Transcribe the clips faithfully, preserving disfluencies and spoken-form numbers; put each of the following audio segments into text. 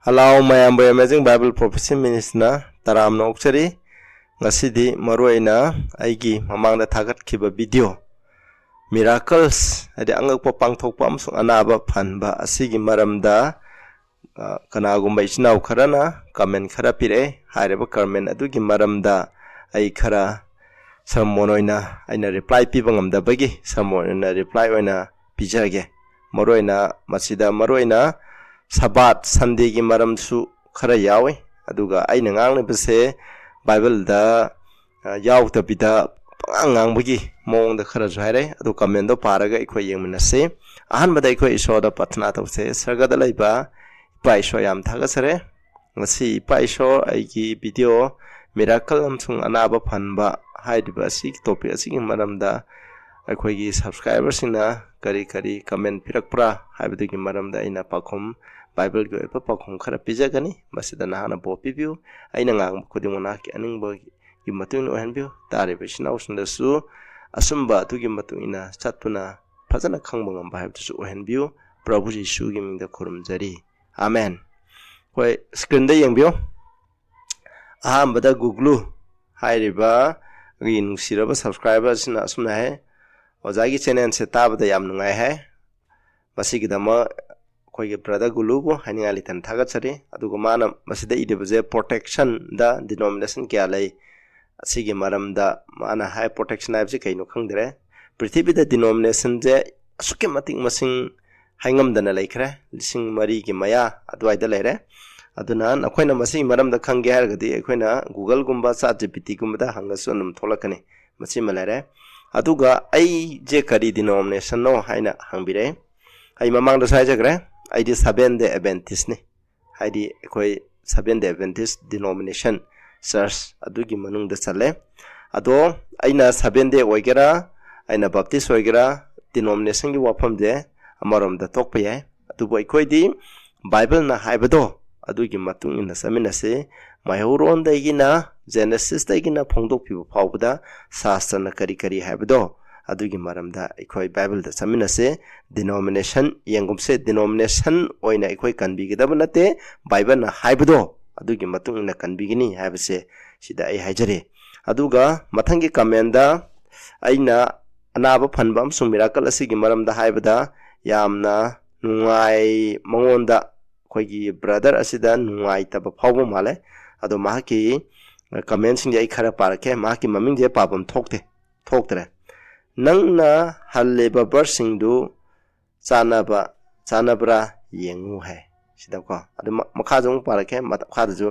Hello, ꯃꯌꯥꯝꯕꯨ Amazing Bible Prophecy Ministryꯅ ꯇꯔꯥꯝꯅ ꯑꯣꯛꯆꯔꯤ꯫ ꯉꯁꯤꯗꯤ ꯃꯔꯨꯑꯣꯏꯅ ꯑꯩꯒꯤ ꯃꯃꯥꯡꯗ ꯊꯥꯒꯠꯈꯤꯕ video, miracles, ꯍꯥꯏꯗꯤ ꯑꯉꯛꯄ ꯄꯥꯡꯊꯣꯛꯄ ꯑꯃꯁꯨꯡ ꯑꯅꯥꯕ ꯐꯍꯟꯕ ꯑꯁꯤꯒꯤ ꯃꯔꯝꯗ, ꯑ, ꯀꯅꯥꯒꯨꯝꯕ ꯏꯆꯤꯟ ꯏꯅꯥꯎ ꯈꯔꯅ comment ꯈꯔ ꯄꯤꯔꯛꯑꯦ꯫ ꯍꯥꯏꯔꯤꯕ comment ꯑꯗꯨꯒꯤ ꯃꯔꯝꯗ ꯑꯩ ꯈꯔ sermon ꯑꯣꯏꯅ ꯑꯩꯅ reply ꯄꯤꯕ ꯉꯝꯗꯕꯒꯤ sermon ꯑꯣꯏꯅ reply ꯑꯣꯏꯅ ꯄꯤꯖꯒꯦ꯫ ꯃꯔꯨꯑꯣꯏꯅ ꯃꯁꯤꯗ ꯃꯔꯨꯑꯣꯏꯅ Sabbath Sundayꯒꯤ ꯃꯔꯝꯁꯨ ꯈꯔ ꯌꯥꯎꯏ꯫ ꯑꯗꯨꯒ ꯑꯩꯅ ꯉꯥꯡꯂꯤꯕꯁꯦ Bibleꯗ, ꯑ, ꯌꯥꯎꯗꯕꯤꯗ ꯄꯉꯥꯡ ꯉꯥꯡꯕꯒꯤ ꯃꯑꯣꯡꯗ ꯈꯔꯁꯨ ꯍꯥꯏꯔꯦ꯫ ꯑꯗꯨ commentꯗꯣ ꯄꯥꯔꯒ ꯑꯩꯈꯣꯏ ꯌꯦꯡꯃꯤꯟꯅꯁꯤ꯫ ꯑꯍꯥꯟꯕꯗ ꯑꯩꯈꯣꯏ ꯏꯁꯣꯔꯗ ꯄ꯭ꯔꯊꯅꯥ ꯇꯧꯁꯦ꯫ ꯁꯔꯒꯗ ꯂꯩꯕ ꯏꯄꯥ ꯏꯁꯣꯔ, ꯌꯥꯝ ꯊꯥꯒꯠꯆꯔꯦ꯫ ꯉꯁꯤ ꯏꯄꯥ ꯏꯁꯣꯔ, ꯑꯩꯒꯤ video miracle ꯑꯃꯁꯨꯡ ꯑꯅꯥꯕ ꯐꯍꯟꯕ ꯍꯥꯏꯔꯤꯕ ꯑꯁꯤꯒꯤ topic ꯑꯁꯤꯒꯤ ꯃꯔꯝꯗ ꯑꯩꯈꯣꯏꯒꯤ subscriberꯁꯤꯡꯅ ꯀꯔꯤ ꯀꯔꯤ comment ꯄꯤꯔꯛꯄ꯭ꯔꯥ ꯍꯥꯏꯕꯗꯨꯒꯤ ꯃꯔꯝꯗ ꯑꯩꯅ ꯄꯥꯎꯈꯨꯝ, Bibleꯒꯤ ꯑꯣꯏꯕ ꯄꯥꯎꯈꯨꯝ ꯈꯔ ꯄꯤꯖꯒꯅꯤ꯫ ꯃꯁꯤꯗ ꯅꯍꯥꯛꯅ ꯕꯣꯔ ꯄꯤꯕꯤꯌꯨ꯫ ꯑꯩꯅ ꯉꯥꯡꯕ ꯈꯨꯗꯤꯡꯃꯛ ꯅꯍꯥꯛꯀꯤ ꯑꯅꯤꯡꯕꯒꯤ ꯃꯇꯨꯡ ꯏꯟꯅ ꯑꯣꯏꯍꯟꯕꯤꯌꯨ꯫ ꯇꯥꯔꯤꯕ ꯏꯆꯤꯟ ꯏꯅꯥꯎꯁꯤꯡꯗꯁꯨ ꯑꯆꯨꯝꯕ ꯑꯗꯨꯒꯤ ꯃꯇꯨꯡ ꯏꯟꯅ ꯆꯠꯇꯨꯅ ꯐꯖꯅ ꯈꯪꯕ ꯉꯝꯕ ꯍꯥꯏꯕꯗꯨꯁꯨ ꯑꯣꯏꯍꯟꯕꯤꯌꯨ꯫ ꯄ꯭ꯔꯚꯨ ꯌꯤꯁꯨꯒꯤ ꯃꯤꯡꯗ ꯈꯨꯔꯨꯝꯖꯔꯤ꯫ ꯑꯃꯦꯟ꯫ ꯑꯩꯈꯣꯏ screenꯗ ꯌꯦꯡꯕꯤꯌꯨ꯫ ꯑꯍꯥꯟꯕꯗ Google ꯍꯥꯏꯔꯤꯕ ꯑꯩꯒꯤ ꯅꯨꯡꯁꯤꯔꯕ subscriberꯁꯤꯅ ꯑꯁꯨꯝꯅ ꯍꯥꯏ, "ꯑꯣꯖꯥꯒꯤ channelꯁꯦ ꯇꯥꯕꯗ ꯌꯥꯝ ꯅꯨꯡꯉꯥꯏ" ꯍꯥꯏ꯫ ꯃꯁꯤꯒꯤꯗꯃꯛ ꯑꯩꯈꯣꯏꯒꯤ brother Guluꯕꯨ ꯍꯥꯏꯅꯤꯡꯉꯥꯏ ꯂꯩꯇꯅ ꯊꯥꯒꯠꯆꯔꯤ꯫ ꯑꯗꯨꯒ ꯃꯥꯅ ꯃꯁꯤꯗ ꯏꯔꯤꯕꯁꯦ protectionꯗ denomination ꯀꯌꯥ ꯂꯩ, ꯑꯁꯤꯒꯤ ꯃꯔꯝꯗ ꯃꯥꯅ ꯍꯥꯏ꯫ Protection ꯍꯥꯏꯕꯁꯤ ꯀꯩꯅꯣ ꯈꯪꯗ꯭ꯔꯦ꯫ ꯄ꯭ꯔꯤꯊꯤꯕꯤꯗ denominationꯁꯦ ꯑꯁꯨꯛꯀꯤ ꯃꯇꯤꯛ ꯃꯁꯤꯡ ꯍꯥꯏꯉꯝꯗꯅ ꯂꯩꯈ꯭ꯔꯦ, ꯂꯤꯁꯤꯡ ꯃꯔꯤꯒꯤ ꯃꯌꯥ ꯑꯗꯨꯋꯥꯏꯗ ꯂꯩꯔꯦ꯫ ꯑꯗꯨꯅ ꯅꯈꯣꯏꯅ ꯃꯁꯤꯒꯤ ꯃꯔꯝꯗ ꯈꯪꯒꯦ ꯍꯥꯏꯔꯒꯗꯤ ꯑꯩꯈꯣꯏꯅ Googleꯒꯨꯝꯕ, ChatGPTꯒꯨꯝꯕꯗ ꯍꯪꯉꯁꯨ ꯑꯗꯨꯝ ꯊꯣꯛꯂꯛꯀꯅꯤ꯫ ꯃꯁꯤꯃ ꯂꯩꯔꯦ꯫ ꯑꯗꯨꯒ ꯑꯩꯁꯦ ꯀꯔꯤ denominationꯅꯣ ꯍꯥꯏꯅ ꯍꯪꯕꯤꯔꯛꯑꯦ꯫ ꯑꯩ ꯃꯃꯥꯡꯗꯁꯨ ꯍꯥꯏꯖꯈ꯭ꯔꯦ, ꯑꯩꯗꯤ Seventh Day Adventistꯅꯤ꯫ ꯍꯥꯏꯗꯤ ꯑꯩꯈꯣꯏ Seventh Day Adventist denomination, church ꯑꯗꯨꯒꯤ ꯃꯅꯨꯡꯗ ꯆꯜꯂꯦ꯫ ꯑꯗꯣ ꯑꯩꯅ Seventh Day ꯑꯣꯏꯒꯦꯔꯥ, ꯑꯩꯅ Baptist ꯑꯣꯏꯒꯦꯔꯥ, denominationꯒꯤ ꯋꯥꯐꯝꯁꯦ ꯑꯃꯔꯣꯝꯗ ꯊꯣꯛꯄ ꯌꯥꯏ꯫ ꯑꯗꯨꯕꯨ ꯑꯩꯈꯣꯏꯗꯤ Bibleꯅ ꯍꯥꯏꯕꯗꯣ ꯑꯗꯨꯒꯤ ꯃꯇꯨꯡ ꯏꯟꯅ ꯆꯠꯃꯤꯟꯅꯁꯤ꯫ ꯃꯩꯍꯧꯔꯣꯟꯗꯒꯤꯅ, Genesisꯇꯒꯤꯅ ꯐꯣꯡꯗꯣꯛꯄꯤꯕ ꯐꯥꯎꯕꯗ ꯁꯥꯁꯇ꯭ꯔꯅ ꯀꯔꯤ ꯀꯔꯤ ꯍꯥꯏꯕꯗꯣ ꯑꯗꯨꯒꯤ ꯃꯔꯝꯗ ꯑꯩꯈꯣꯏ ꯕꯥꯏꯕꯜꯗ ꯆꯠꯃꯤꯟꯅꯁꯦ꯫ Denomination ꯌꯦꯡꯒꯨꯝꯁꯦ꯫ Denomination ꯑꯣꯏꯅ ꯑꯩꯈꯣꯏ ꯀꯟꯕꯤꯒꯗꯕ ꯅꯠꯇꯦ, ꯕꯥꯏꯕꯜꯅ ꯍꯥꯏꯕꯗꯣ ꯑꯗꯨꯒꯤ ꯃꯇꯨꯡ ꯏꯟꯅ ꯀꯟꯕꯤꯒꯅꯤ ꯍꯥꯏꯕꯁꯦ ꯁꯤꯗ ꯑꯩ ꯍꯥꯏꯖꯔꯤ꯫ ꯑꯗꯨꯒ ꯃꯊꯪꯒꯤ ꯀꯃꯦꯟꯗ ꯑꯩꯅ ꯑꯅꯥꯕ ꯐꯟꯕ ꯑꯃꯁꯨꯡ miracle ꯑꯁꯤꯒꯤ ꯃꯔꯝꯗ ꯍꯥꯏꯕꯗ ꯌꯥꯝꯅ ꯅꯨꯡꯉꯥꯏ, ꯃꯉꯣꯟꯗ ꯑꯩꯈꯣꯏꯒꯤ brother ꯑꯁꯤꯗ ꯅꯨꯡꯉꯥꯏꯇꯕ ꯐꯥꯎꯕ ꯃꯥꯜꯂꯦ꯫ ꯑꯗꯣ ꯃꯍꯥꯛꯀꯤ ꯀꯃꯦꯟꯁꯤꯡꯁꯦ ꯑꯩ ꯈꯔ ꯄꯥꯔꯛꯀꯦ꯫ ꯃꯍꯥꯛꯀꯤ ꯃꯃꯤꯡꯁꯦ ꯄꯥꯐꯝ ꯊꯣꯛꯇꯦ, ꯊꯣꯛꯇ꯭ꯔꯦ꯫ "ꯅꯪꯅ ꯍꯜꯂꯤꯕ verseꯁꯤꯡꯗꯨ ꯆꯥꯟꯅꯕ, ꯆꯥꯟꯅꯕ꯭ꯔꯥ ꯌꯦꯡꯉꯨ" ꯍꯥꯏ ꯁꯤꯗꯀꯣ꯫ ꯑꯗꯨ ꯃ-, ꯃꯈꯥꯁꯨ ꯑꯃꯨꯛ ꯄꯥꯔꯛꯀꯦ꯫ ꯃꯈꯥꯗꯁꯨ,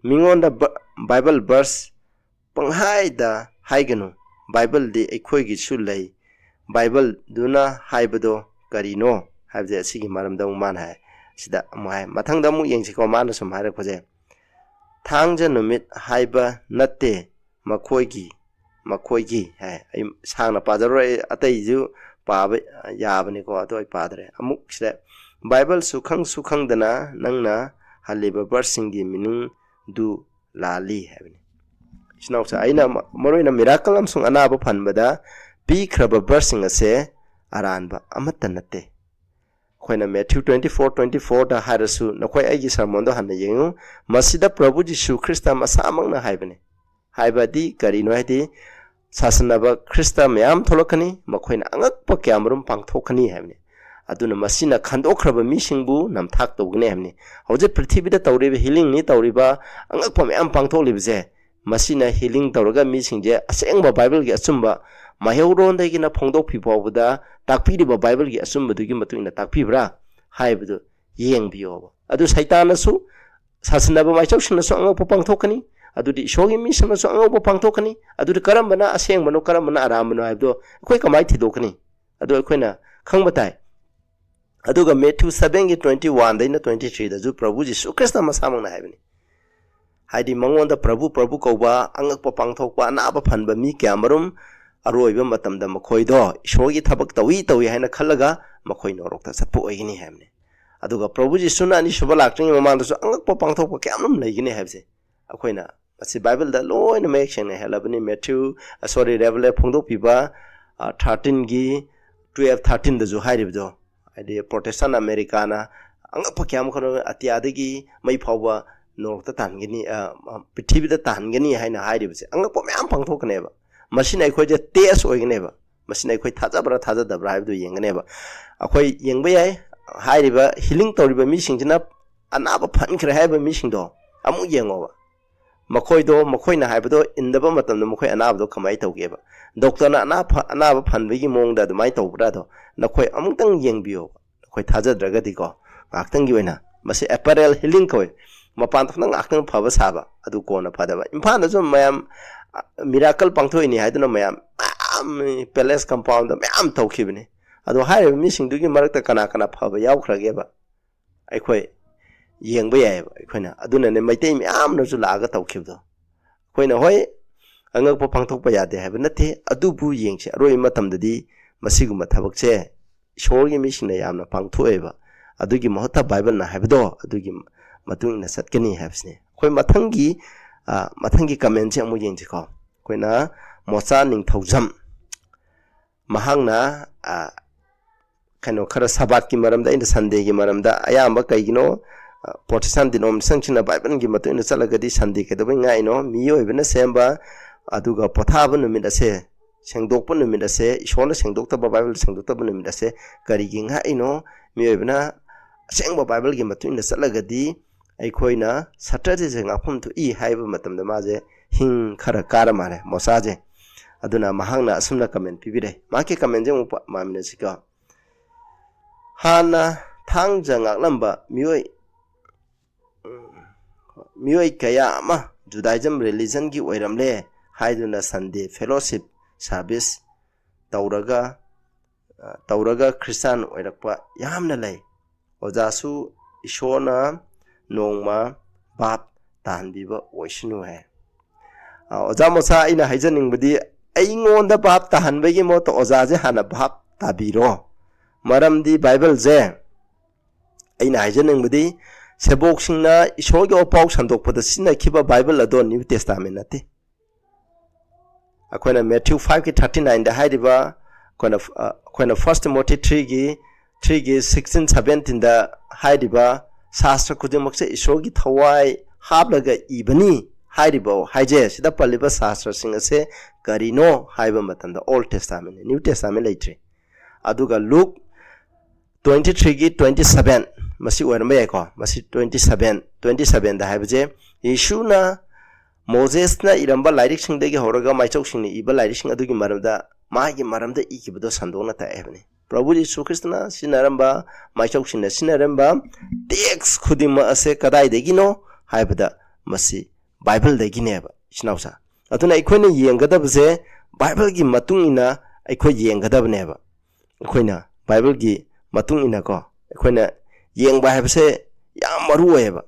"ꯃꯤꯉꯣꯟꯗ ꯕ-, ꯕꯥꯏꯕꯜ verse ꯄꯪꯍꯥꯏꯗ ꯍꯥꯏꯒꯅꯨ꯫ ꯕꯥꯏꯕꯜꯗꯤ ꯑꯩꯈꯣꯏꯒꯤꯁꯨ ꯂꯩ꯫ ꯕꯥꯏꯕꯜꯗꯨꯅ ꯍꯥꯏꯕꯗꯣ ꯀꯔꯤꯅꯣ?" ꯍꯥꯏꯕꯁꯦ ꯑꯁꯤꯒꯤ ꯃꯔꯝꯗ ꯑꯃꯨꯛ ꯃꯥꯅ ꯍꯥꯏ꯫ ꯁꯤꯗ ꯑꯃꯨꯛ ꯍꯥꯏ꯫ ꯃꯊꯪꯗ ꯑꯃꯨꯛ ꯌꯦꯡꯁꯤꯀꯣ, ꯃꯥꯅ ꯁꯨꯝ ꯍꯥꯏꯔꯛꯄꯁꯦ꯫ "ꯊꯥꯡꯖ ꯅꯨꯃꯤꯠ ꯍꯥꯏꯕ ꯅꯠꯇꯦ, ꯃꯈꯣꯏꯒꯤ, ꯃꯈꯣꯏꯒꯤ" ꯍꯥꯏ꯫ ꯑꯩ ꯁꯥꯡꯅ ꯄꯥꯖꯔꯔꯣꯏ, ꯑꯇꯩꯁꯨ ꯄꯥꯕ ꯌꯥꯕꯅꯤꯀꯣ, ꯑꯗꯣ ꯑꯩ ꯄꯥꯗ꯭ꯔꯦ꯫ ꯑꯃꯨꯛ ꯁꯤꯗ, "ꯕꯥꯏꯕꯜ ꯁꯨꯈꯪ ꯁꯨꯈꯪꯗꯅ ꯅꯪꯅ ꯍꯜꯂꯤꯕ verseꯁꯤꯡꯒꯤ meaningꯗꯨ ꯂꯥꯜꯂꯤ" ꯍꯥꯏꯕꯅꯤ꯫ ꯏꯆꯤꯟ ꯏꯅꯥꯎꯁꯦ, ꯑꯩꯅ ꯃ-, ꯃꯔꯨꯑꯣꯏꯅ miracle ꯑꯃꯁꯨꯡ ꯑꯅꯥꯕ ꯐꯍꯟꯕꯗ ꯄꯤꯈ꯭ꯔꯕ verseꯁꯤꯡ ꯑꯁꯦ ꯑꯔꯥꯟꯕ ꯑꯃꯠꯇ ꯅꯠꯇꯦ꯫ ꯑꯩꯈꯣꯏꯅ Matthew twenty-four twenty-fourꯗ ꯍꯥꯏꯔꯁꯨ, ꯅꯈꯣꯏ ꯑꯩꯒꯤ sermonꯗꯣ ꯍꯟꯅ ꯌꯦꯡꯉꯨ, ꯃꯁꯤꯗ ꯄ꯭ꯔꯚꯨ ꯖꯤꯁꯨ ꯈ꯭ꯔꯤꯁꯇ ꯃꯁꯥꯃꯛꯅ ꯍꯥꯏꯕꯅꯤ꯫ ꯍꯥꯏꯕꯗꯤ ꯀꯔꯤꯅꯣ ꯍꯥꯏꯗꯤ, ꯁꯥꯁꯟꯅꯕ ꯈ꯭ꯔꯤꯁꯇ ꯃꯌꯥꯝ ꯊꯣꯛꯂꯛꯀꯅꯤ, ꯃꯈꯣꯏꯅ ꯑꯉꯛꯄ ꯀꯌꯥꯃꯔꯨꯝ ꯄꯥꯡꯊꯣꯛꯀꯅꯤ ꯍꯥꯏꯕꯅꯤ꯫ ꯑꯗꯨꯅ ꯃꯁꯤꯅ ꯈꯟꯗꯣꯛꯈ꯭ꯔꯕ ꯃꯤꯁꯤꯡꯕꯨ ꯅꯝꯊꯥꯛ ꯇꯧꯒꯅꯤ ꯍꯥꯏꯕꯅꯤ꯫ ꯍꯧꯖꯤꯛ ꯄ꯭ꯔꯤꯊꯤꯕꯤꯗ ꯇꯧꯔꯤꯕ healingꯅꯤ ꯇꯧꯔꯤꯕ ꯑꯉꯛꯄ ꯃꯌꯥꯝ ꯄꯥꯡꯊꯣꯛꯂꯤꯕꯁꯦ, ꯃꯁꯤꯅ healing ꯇꯧꯔꯒ ꯃꯤꯁꯤꯡꯁꯦ ꯑꯁꯦꯡꯕ ꯕꯥꯏꯕꯜꯒꯤ ꯑꯆꯨꯝꯕ ꯃꯩꯍꯧꯔꯣꯟꯗꯒꯤꯅ ꯐꯣꯡꯗꯣꯛꯄꯤ ꯐꯥꯎꯕꯗ ꯇꯥꯛꯄꯤꯔꯤꯕ ꯕꯥꯏꯕꯜꯒꯤ ꯑꯆꯨꯝꯕꯗꯨꯒꯤ ꯃꯇꯨꯡ ꯏꯟꯅ ꯇꯥꯛꯄꯤꯕ꯭ꯔꯥ ꯍꯥꯏꯕꯗꯨ ꯌꯦꯡꯕꯤꯌꯣꯕ꯫ ꯑꯗꯨ ꯁꯩꯇꯥꯟꯅꯁꯨ, ꯁꯥꯁꯟꯅꯕ ꯃꯥꯏꯆꯧꯁꯤꯡꯅꯁꯨ ꯑꯉꯛꯄ ꯄꯥꯡꯊꯣꯛꯀꯅꯤ, ꯑꯗꯨꯗꯤ ꯏꯁꯣꯔꯒꯤ ꯃꯤꯁꯤꯡꯅꯁꯨ ꯑꯉꯛꯄ ꯄꯥꯡꯊꯣꯛꯀꯅꯤ꯫ ꯑꯗꯨꯗꯤ ꯀꯔꯝꯕꯅ ꯑꯁꯦꯡꯕꯅꯣ, ꯀꯔꯝꯕꯅ ꯑꯔꯥꯟꯕꯅꯣ ꯍꯥꯏꯕꯗꯣ ꯑꯩꯈꯣꯏ ꯀꯃꯥꯏꯅ ꯊꯤꯗꯣꯛꯀꯅꯤ? ꯑꯗꯨ ꯑꯩꯈꯣꯏꯅ ꯈꯪꯕ ꯇꯥꯏ꯫ ꯑꯗꯨꯒ Matthew sevenꯒꯤ twenty-oneꯗꯩꯅ twenty-threeꯗꯁꯨ ꯄ꯭ꯔꯚꯨ ꯖꯤꯁꯨ ꯈ꯭ꯔꯤꯁꯇ ꯃꯁꯥꯃꯛꯅ ꯍꯥꯏꯕꯅꯤ꯫ ꯍꯥꯏꯗꯤ ꯃꯉꯣꯟꯗ ꯄ꯭ꯔꯚꯨ, ꯄ꯭ꯔꯚꯨ ꯀꯧꯕ, ꯑꯉꯛꯄ ꯄꯥꯡꯊꯣꯛꯄ, ꯑꯅꯥꯕ ꯐꯟꯕ ꯃꯤ ꯀꯌꯥꯃꯔꯨꯝ ꯑꯔꯣꯏꯕ ꯃꯇꯝꯗ ꯃꯈꯣꯏꯗꯣ ꯏꯁꯣꯔꯒꯤ ꯊꯕꯛ ꯇꯧꯏ, ꯇꯧꯏ ꯍꯥꯏꯅ ꯈꯜꯂꯒ ꯃꯈꯣꯏ ꯅꯣꯔꯣꯛꯇ ꯆꯠꯄ ꯑꯣꯏꯒꯅꯤ ꯍꯥꯏꯕꯅꯤ꯫ ꯑꯗꯨꯒ ꯄ꯭ꯔꯚꯨ ꯖꯤꯁꯨꯅ ꯑꯅꯤꯁꯨꯕ ꯂꯥꯛꯇ꯭ꯔꯤꯉꯩ ꯃꯃꯥꯡꯗꯁꯨ ꯑꯉꯛꯄ ꯄꯥꯡꯊꯣꯛꯄ ꯀꯌꯥꯃꯔꯨꯝ ꯂꯩꯒꯅꯤ ꯍꯥꯏꯕꯁꯦ ꯑꯩꯈꯣꯏꯅ ꯃꯁꯤ ꯕꯥꯏꯕꯜꯗ ꯂꯣꯏꯅ ꯃꯌꯦꯛ ꯁꯦꯡꯅ ꯍꯦꯜꯂꯕꯅꯤ꯫ Matthew, ꯑ, sorry, Revelation ꯐꯣꯡꯗꯣꯛꯄꯤꯕ, ꯊꯥꯔꯇꯤꯟꯒꯤ ꯇꯨꯌꯦꯜꯐ ꯊꯥꯔꯇꯤꯟꯗꯁꯨ ꯍꯥꯏꯔꯤꯕꯗꯣ, ꯍꯥꯏꯗꯤ ꯄ꯭ꯔꯣꯇꯦꯁꯇꯥꯟ ꯑꯃꯦꯔꯤꯀꯥꯅ ꯑꯉꯛꯄ ꯀꯌꯥ ꯑꯃ ꯈꯪꯍꯧꯏ, ꯑꯇꯤꯌꯥꯗꯒꯤ ꯃꯩ ꯐꯥꯎꯕ ꯅꯣꯔꯣꯛꯇ ꯇꯥꯍꯟꯒꯅꯤ, ꯑ, ꯑ, ꯄ꯭ꯔꯤꯊꯤꯕꯤꯗ ꯇꯥꯍꯟꯒꯅꯤ ꯍꯥꯏꯅ ꯍꯥꯏꯔꯤꯕꯁꯦ ꯑꯉꯛꯄ ꯃꯌꯥꯝ ꯄꯥꯡꯊꯣꯛꯀꯅꯦꯕ꯫ ꯃꯁꯤꯅ ꯑꯩꯈꯣꯏꯗ ꯇꯦꯁ ꯑꯣꯏꯒꯅꯦꯕ꯫ ꯃꯁꯤꯅ ꯑꯩꯈꯣꯏ ꯊꯥꯖꯕ꯭ꯔꯥ ꯊꯥꯖꯗꯕ꯭ꯔꯥ ꯍꯥꯏꯕꯗꯨ ꯌꯦꯡꯒꯅꯦꯕ꯫ ꯑꯩꯈꯣꯏ ꯌꯦꯡꯕ ꯌꯥꯏ, ꯍꯥꯏꯔꯤꯕ ꯍꯤꯂꯤꯡ ꯇꯧꯔꯤꯕ ꯃꯤꯁꯤꯡꯁꯤꯅ ꯑꯅꯥꯕ ꯐꯍꯟꯈ꯭ꯔꯦ ꯍꯥꯏꯕ ꯃꯤꯁꯤꯡꯗꯣ ꯑꯃꯨꯛ ꯌꯦꯡꯉꯣꯕ꯫ ꯃꯈꯣꯏꯗꯣ, ꯃꯈꯣꯏꯅ ꯍꯥꯏꯕꯗꯣ ꯏꯟꯗꯕ ꯃꯇꯝꯗ ꯃꯈꯣꯏ ꯑꯅꯥꯕꯗꯣ ꯀꯃꯥꯏꯅ ꯇꯧꯒꯦꯕ? ꯗꯣꯛꯇꯔꯅ ꯑꯅꯥꯕ, ꯑꯅꯥꯕ ꯐꯍꯟꯕꯒꯤ ꯃꯑꯣꯡꯗ ꯑꯗꯨꯃꯥꯏꯅ ꯇꯧꯕ꯭ꯔꯥꯗꯣ ꯅꯈꯣꯏ ꯑꯃꯨꯛꯇꯪ ꯌꯦꯡꯕꯤꯌꯣꯕ꯫ ꯅꯈꯣꯏ ꯊꯥꯖꯗ꯭ꯔꯒꯗꯤꯀꯣ, ꯉꯥꯏꯍꯥꯛꯇꯪꯒꯤ ꯑꯣꯏꯅ꯫ ꯃꯁꯤ ꯑꯦꯄꯔꯦꯜ ꯍꯤꯂꯤꯡ ꯀꯧꯏ꯫ ꯃꯄꯥꯟ ꯊꯣꯛꯅ ꯉꯥꯏꯍꯥꯛꯇꯪ ꯐꯕ ꯁꯥꯕ, ꯑꯗꯨ ꯀꯣꯟꯅ ꯐꯗꯕ꯫ ꯏꯝꯐꯥꯜꯗꯁꯨ ꯃꯌꯥꯝ, ꯑ, ꯃꯤꯔꯥꯀꯜ ꯄꯥꯡꯊꯣꯛꯏꯅꯤ ꯍꯥꯏꯗꯨꯅ ꯃꯌꯥꯝ, ꯃꯌꯥꯝ ꯄꯦꯂꯦꯁ ꯀꯝꯄꯥꯎꯟꯗ ꯃꯌꯥꯝ ꯇꯧꯈꯤꯕꯅꯤ꯫ ꯑꯗꯣ ꯍꯥꯏꯔꯤꯕ ꯃꯤꯁꯤꯡꯗꯨꯒꯤ ꯃꯔꯛꯇ ꯀꯅꯥ ꯀꯅꯥ ꯐꯕ ꯌꯥꯎꯈ꯭ꯔꯒꯦꯕ? ꯑꯩꯈꯣꯏ ꯌꯦꯡꯕ ꯌꯥꯏꯑꯕ ꯑꯩꯈꯣꯏꯅ꯫ ꯑꯗꯨꯅꯅꯦ ꯃꯩꯇꯩ ꯃꯌꯥꯝꯅꯁꯨ ꯂꯥꯛꯑꯒ ꯇꯧꯈꯤꯕꯗꯣ꯫ ꯑꯩꯈꯣꯏꯅ, ꯍꯣꯏ, ꯑꯉꯛꯄ ꯄꯥꯡꯊꯣꯛꯄ ꯌꯥꯗꯦ ꯍꯥꯏꯕ ꯅꯠꯇꯦ, ꯑꯗꯨꯕꯨ ꯌꯦꯡꯁꯤ, ꯑꯔꯣꯏꯕ ꯃꯇꯝꯗꯗꯤ ꯃꯁꯤꯒꯨꯝꯕ ꯊꯕꯛꯁꯦ ꯏꯁꯣꯔꯒꯤ ꯃꯤꯁꯤꯡꯅ ꯌꯥꯝꯅ ꯄꯥꯡꯊꯣꯛꯑꯦꯕ꯫ ꯑꯗꯨꯒꯤ ꯃꯍꯨꯠꯇ ꯕꯥꯏꯕꯜꯅ ꯍꯥꯏꯕꯗꯣ ꯑꯗꯨꯒꯤ ꯃꯇꯨꯡ ꯏꯟꯅ ꯆꯠꯀꯅꯤ ꯍꯥꯏꯕꯁꯤꯅꯤ꯫ ꯑꯩꯈꯣꯏ ꯃꯊꯪꯒꯤ, ꯑ, ꯃꯊꯪꯒꯤ ꯀꯃꯦꯟꯁꯦ ꯑꯃꯨꯛ ꯌꯦꯡꯁꯤꯀꯣ꯫ ꯑꯩꯈꯣꯏꯅ ꯃꯣꯆꯥ ꯅꯤꯡꯊꯧꯖꯝ, ꯃꯍꯥꯛꯅ, ꯑ, ꯀꯩꯅꯣ, ꯈꯔ ꯁꯕꯥꯠꯀꯤ ꯃꯔꯝꯗ, ꯑꯩꯅ ꯁꯟꯗꯦꯒꯤ ꯃꯔꯝꯗ ꯑꯌꯥꯝꯕ ꯀꯩꯒꯤꯅꯣ, ꯑ, ꯄ꯭ꯔꯣꯇꯦꯁꯇꯥꯟ ꯗꯤꯅꯣꯃꯤꯅꯦꯁꯟꯁꯤꯡꯅ ꯕꯥꯏꯕꯜꯒꯤ ꯃꯇꯨꯡ ꯏꯟꯅ ꯆꯠꯂꯒꯗꯤ ꯁꯟꯗꯦ ꯀꯩꯗꯧꯕꯩ ꯉꯥꯛꯏꯅꯣ? ꯃꯤꯑꯣꯏꯕꯅ ꯁꯦꯝꯕ, ꯑꯗꯨꯒ ꯄꯣꯊꯥꯕ ꯅꯨꯃꯤꯠ ꯑꯁꯦ, ꯁꯦꯡꯗꯣꯛꯄ ꯅꯨꯃꯤꯠ ꯑꯁꯦ, ꯏꯁꯣꯔꯅ ꯁꯦꯡꯗꯣꯛꯇꯕ, ꯕꯥꯏꯕꯜ ꯁꯦꯡꯗꯣꯛꯇꯕ ꯅꯨꯃꯤꯠ ꯑꯁꯦ ꯀꯔꯤꯒꯤ ꯉꯥꯛꯏꯅꯣ? ꯃꯤꯑꯣꯏꯕꯅ ꯑꯁꯦꯡꯕ ꯕꯥꯏꯕꯜꯒꯤ ꯃꯇꯨꯡ ꯏꯟꯅ ꯆꯠꯂꯒꯗꯤ ꯑꯩꯈꯣꯏꯅ ꯁꯇꯔꯗꯦꯁꯦ ꯉꯥꯛꯐꯝ ꯊꯣꯛꯏ ꯍꯥꯏꯕ ꯃꯇꯝꯗ ꯃꯥꯁꯦ ꯍꯤꯡ ꯈꯔ ꯀꯥꯔ ꯃꯥꯜꯂꯦ, ꯃꯣꯁꯥꯁꯦ꯫ ꯑꯗꯨꯅ ꯃꯍꯥꯛꯅ ꯑꯁꯨꯝꯅ ꯀꯃꯦꯟ ꯄꯤꯕꯤꯔꯦ꯫ ꯃꯍꯥꯛꯀꯤ ꯀꯃꯦꯟꯁꯦ ꯑꯃꯨꯛ ꯄ-, ꯃꯥꯃꯤꯟꯅꯁꯤꯀꯣ꯫ ꯍꯥꯟꯅ ꯊꯥꯡꯖ ꯉꯥꯛꯂꯝꯕ ꯃꯤꯑꯣꯏ, ꯃꯤꯑꯣꯏ ꯀꯌꯥ ꯑꯃ ꯖꯨꯗꯥꯏꯖꯝ ꯔꯤꯂꯤꯖꯟꯒꯤ ꯑꯣꯏꯔꯝꯂꯦ ꯍꯥꯏꯗꯨꯅ ꯁꯟꯗꯦ ꯐꯦꯂꯣꯁꯤꯞ ꯁꯥꯔꯚꯤꯁ ꯇꯧꯔꯒ, ꯑ, ꯇꯧꯔꯒ ꯈ꯭ꯔꯤꯁꯇꯥꯟ ꯑꯣꯏꯔꯛꯄ ꯌꯥꯝꯅ ꯂꯩ꯫ ꯑꯣꯖꯥꯁꯨ ꯏꯁꯣꯔꯅ ꯅꯣꯡꯃ ꯚꯥꯞ ꯇꯥꯍꯟꯕꯤꯕ ꯑꯣꯏꯁꯅꯨ ꯍꯥꯏ꯫ ꯑ, ꯑꯣꯖꯥ ꯃꯣꯁꯥ, ꯑꯩꯅ ꯍꯥꯏꯖꯅꯤꯡꯕꯗꯤ, ꯑꯩꯉꯣꯟꯗ ꯚꯥꯞ ꯇꯥꯍꯟꯕꯒꯤ ꯃꯍꯨꯠꯇ ꯑꯣꯖꯥꯁꯦ ꯍꯥꯟꯅ ꯚꯥꯞ ꯇꯥꯕꯤꯔꯣ꯫ ꯃꯔꯝꯗꯤ ꯕꯥꯏꯕꯜꯁꯦ, ꯑꯩꯅ ꯍꯥꯏꯖꯅꯤꯡꯕꯗꯤ, ꯁꯦꯕꯣꯛꯁꯤꯡꯅ ꯏꯁꯣꯔꯒꯤ ꯋꯥꯄꯥꯎ ꯁꯟꯗꯣꯛꯄꯗ ꯁꯤꯖꯤꯟꯅꯈꯤꯕ ꯕꯥꯏꯕꯜ ꯑꯗꯣ ꯅ꯭ꯌꯨ ꯇꯦꯁꯇꯥꯃꯦꯟ ꯅꯠꯇꯦ꯫ ꯑꯩꯈꯣꯏꯅ Matthew five ꯀꯤ thirty nine ꯗ ꯍꯥꯏꯔꯤꯕ, ꯑꯩꯈꯣꯏꯅ ꯑꯩꯈꯣꯏꯅ First Timothy three ꯒꯤ three ꯒꯤ sixteen seventeen ꯗ ꯍꯥꯏꯔꯤꯕ, ꯁꯥꯁꯇ꯭ꯔ ꯈꯨꯗꯤꯡꯃꯛꯁꯦ ꯏꯁꯣꯔꯒꯤ ꯊꯋꯥꯏ ꯍꯥꯞꯂꯒ ꯏꯕꯅꯤ ꯍꯥꯏꯔꯤꯕ, ꯍꯥꯏꯖꯩ꯫ ꯁꯤꯗ ꯄꯜꯂꯤꯕ ꯁꯥꯁꯇ꯭ꯔꯁꯤꯡ ꯑꯁꯦ ꯀꯔꯤꯅꯣ ꯍꯥꯏꯕ ꯃꯇꯝꯗ Old Testament, New Testament ꯂꯩꯇ꯭ꯔꯤ꯫ ꯑꯗꯨꯒ Luke twenty three ꯒꯤ twenty seven, ꯃꯁꯤ ꯑꯣꯏꯔꯝꯕ ꯌꯥꯏꯀꯣ꯫ ꯃꯁꯤ twenty seven, twenty seven ꯗ ꯍꯥꯏꯕꯁꯦ, ꯌꯦꯁꯨꯅ ꯃꯣꯖꯦꯁꯅ ꯏꯔꯝꯕ ꯂꯥꯏꯔꯤꯛꯁꯤꯡꯗꯒꯤ ꯍꯧꯔꯒ ꯃꯥꯏꯆꯧꯁꯤꯡꯅ ꯏꯕ ꯂꯥꯏꯔꯤꯛꯁꯤꯡ ꯑꯗꯨꯒꯤ ꯃꯔꯝꯗ, ꯃꯥꯒꯤ ꯃꯔꯝꯗ ꯏꯈꯤꯕꯗꯣ ꯁꯟꯗꯣꯛꯅ ꯇꯥꯛꯑꯦ ꯍꯥꯏꯕꯅꯤ꯫ ꯄ꯭ꯔꯚꯨ ꯌꯤꯁꯨ ꯈ꯭ꯔꯤꯁꯇꯅ ꯁꯤꯖꯤꯟꯅꯔꯝꯕ, ꯃꯥꯏꯆꯧꯁꯤꯡꯅ ꯁꯤꯖꯤꯟꯅꯔꯝꯕ text ꯈꯨꯗꯤꯡꯃꯛ ꯑꯁꯦ ꯀꯗꯥꯏꯗꯒꯤꯅꯣ ꯍꯥꯏꯕꯗ, ꯃꯁꯤ ꯕꯥꯏꯕꯜꯗꯒꯤꯅꯦꯕ, ꯏꯆꯤꯟ ꯏꯅꯥꯎꯁꯥ꯫ ꯑꯗꯨꯅ ꯑꯩꯈꯣꯏꯅ ꯌꯦꯡꯒꯗꯕꯁꯦ ꯕꯥꯏꯕꯜꯒꯤ ꯃꯇꯨꯡ ꯏꯟꯅ ꯑꯩꯈꯣꯏ ꯌꯦꯡꯒꯗꯕꯅꯦꯕ꯫ ꯑꯩꯈꯣꯏꯅ ꯕꯥꯏꯕꯜꯒꯤ ꯃꯇꯨꯡ ꯏꯟꯅꯀꯣ, ꯑꯩꯈꯣꯏꯅ ꯌꯦꯡꯕ ꯍꯥꯏꯕꯁꯦ ꯌꯥꯝ ꯃꯔꯨ ꯑꯣꯏꯌꯦꯕ꯫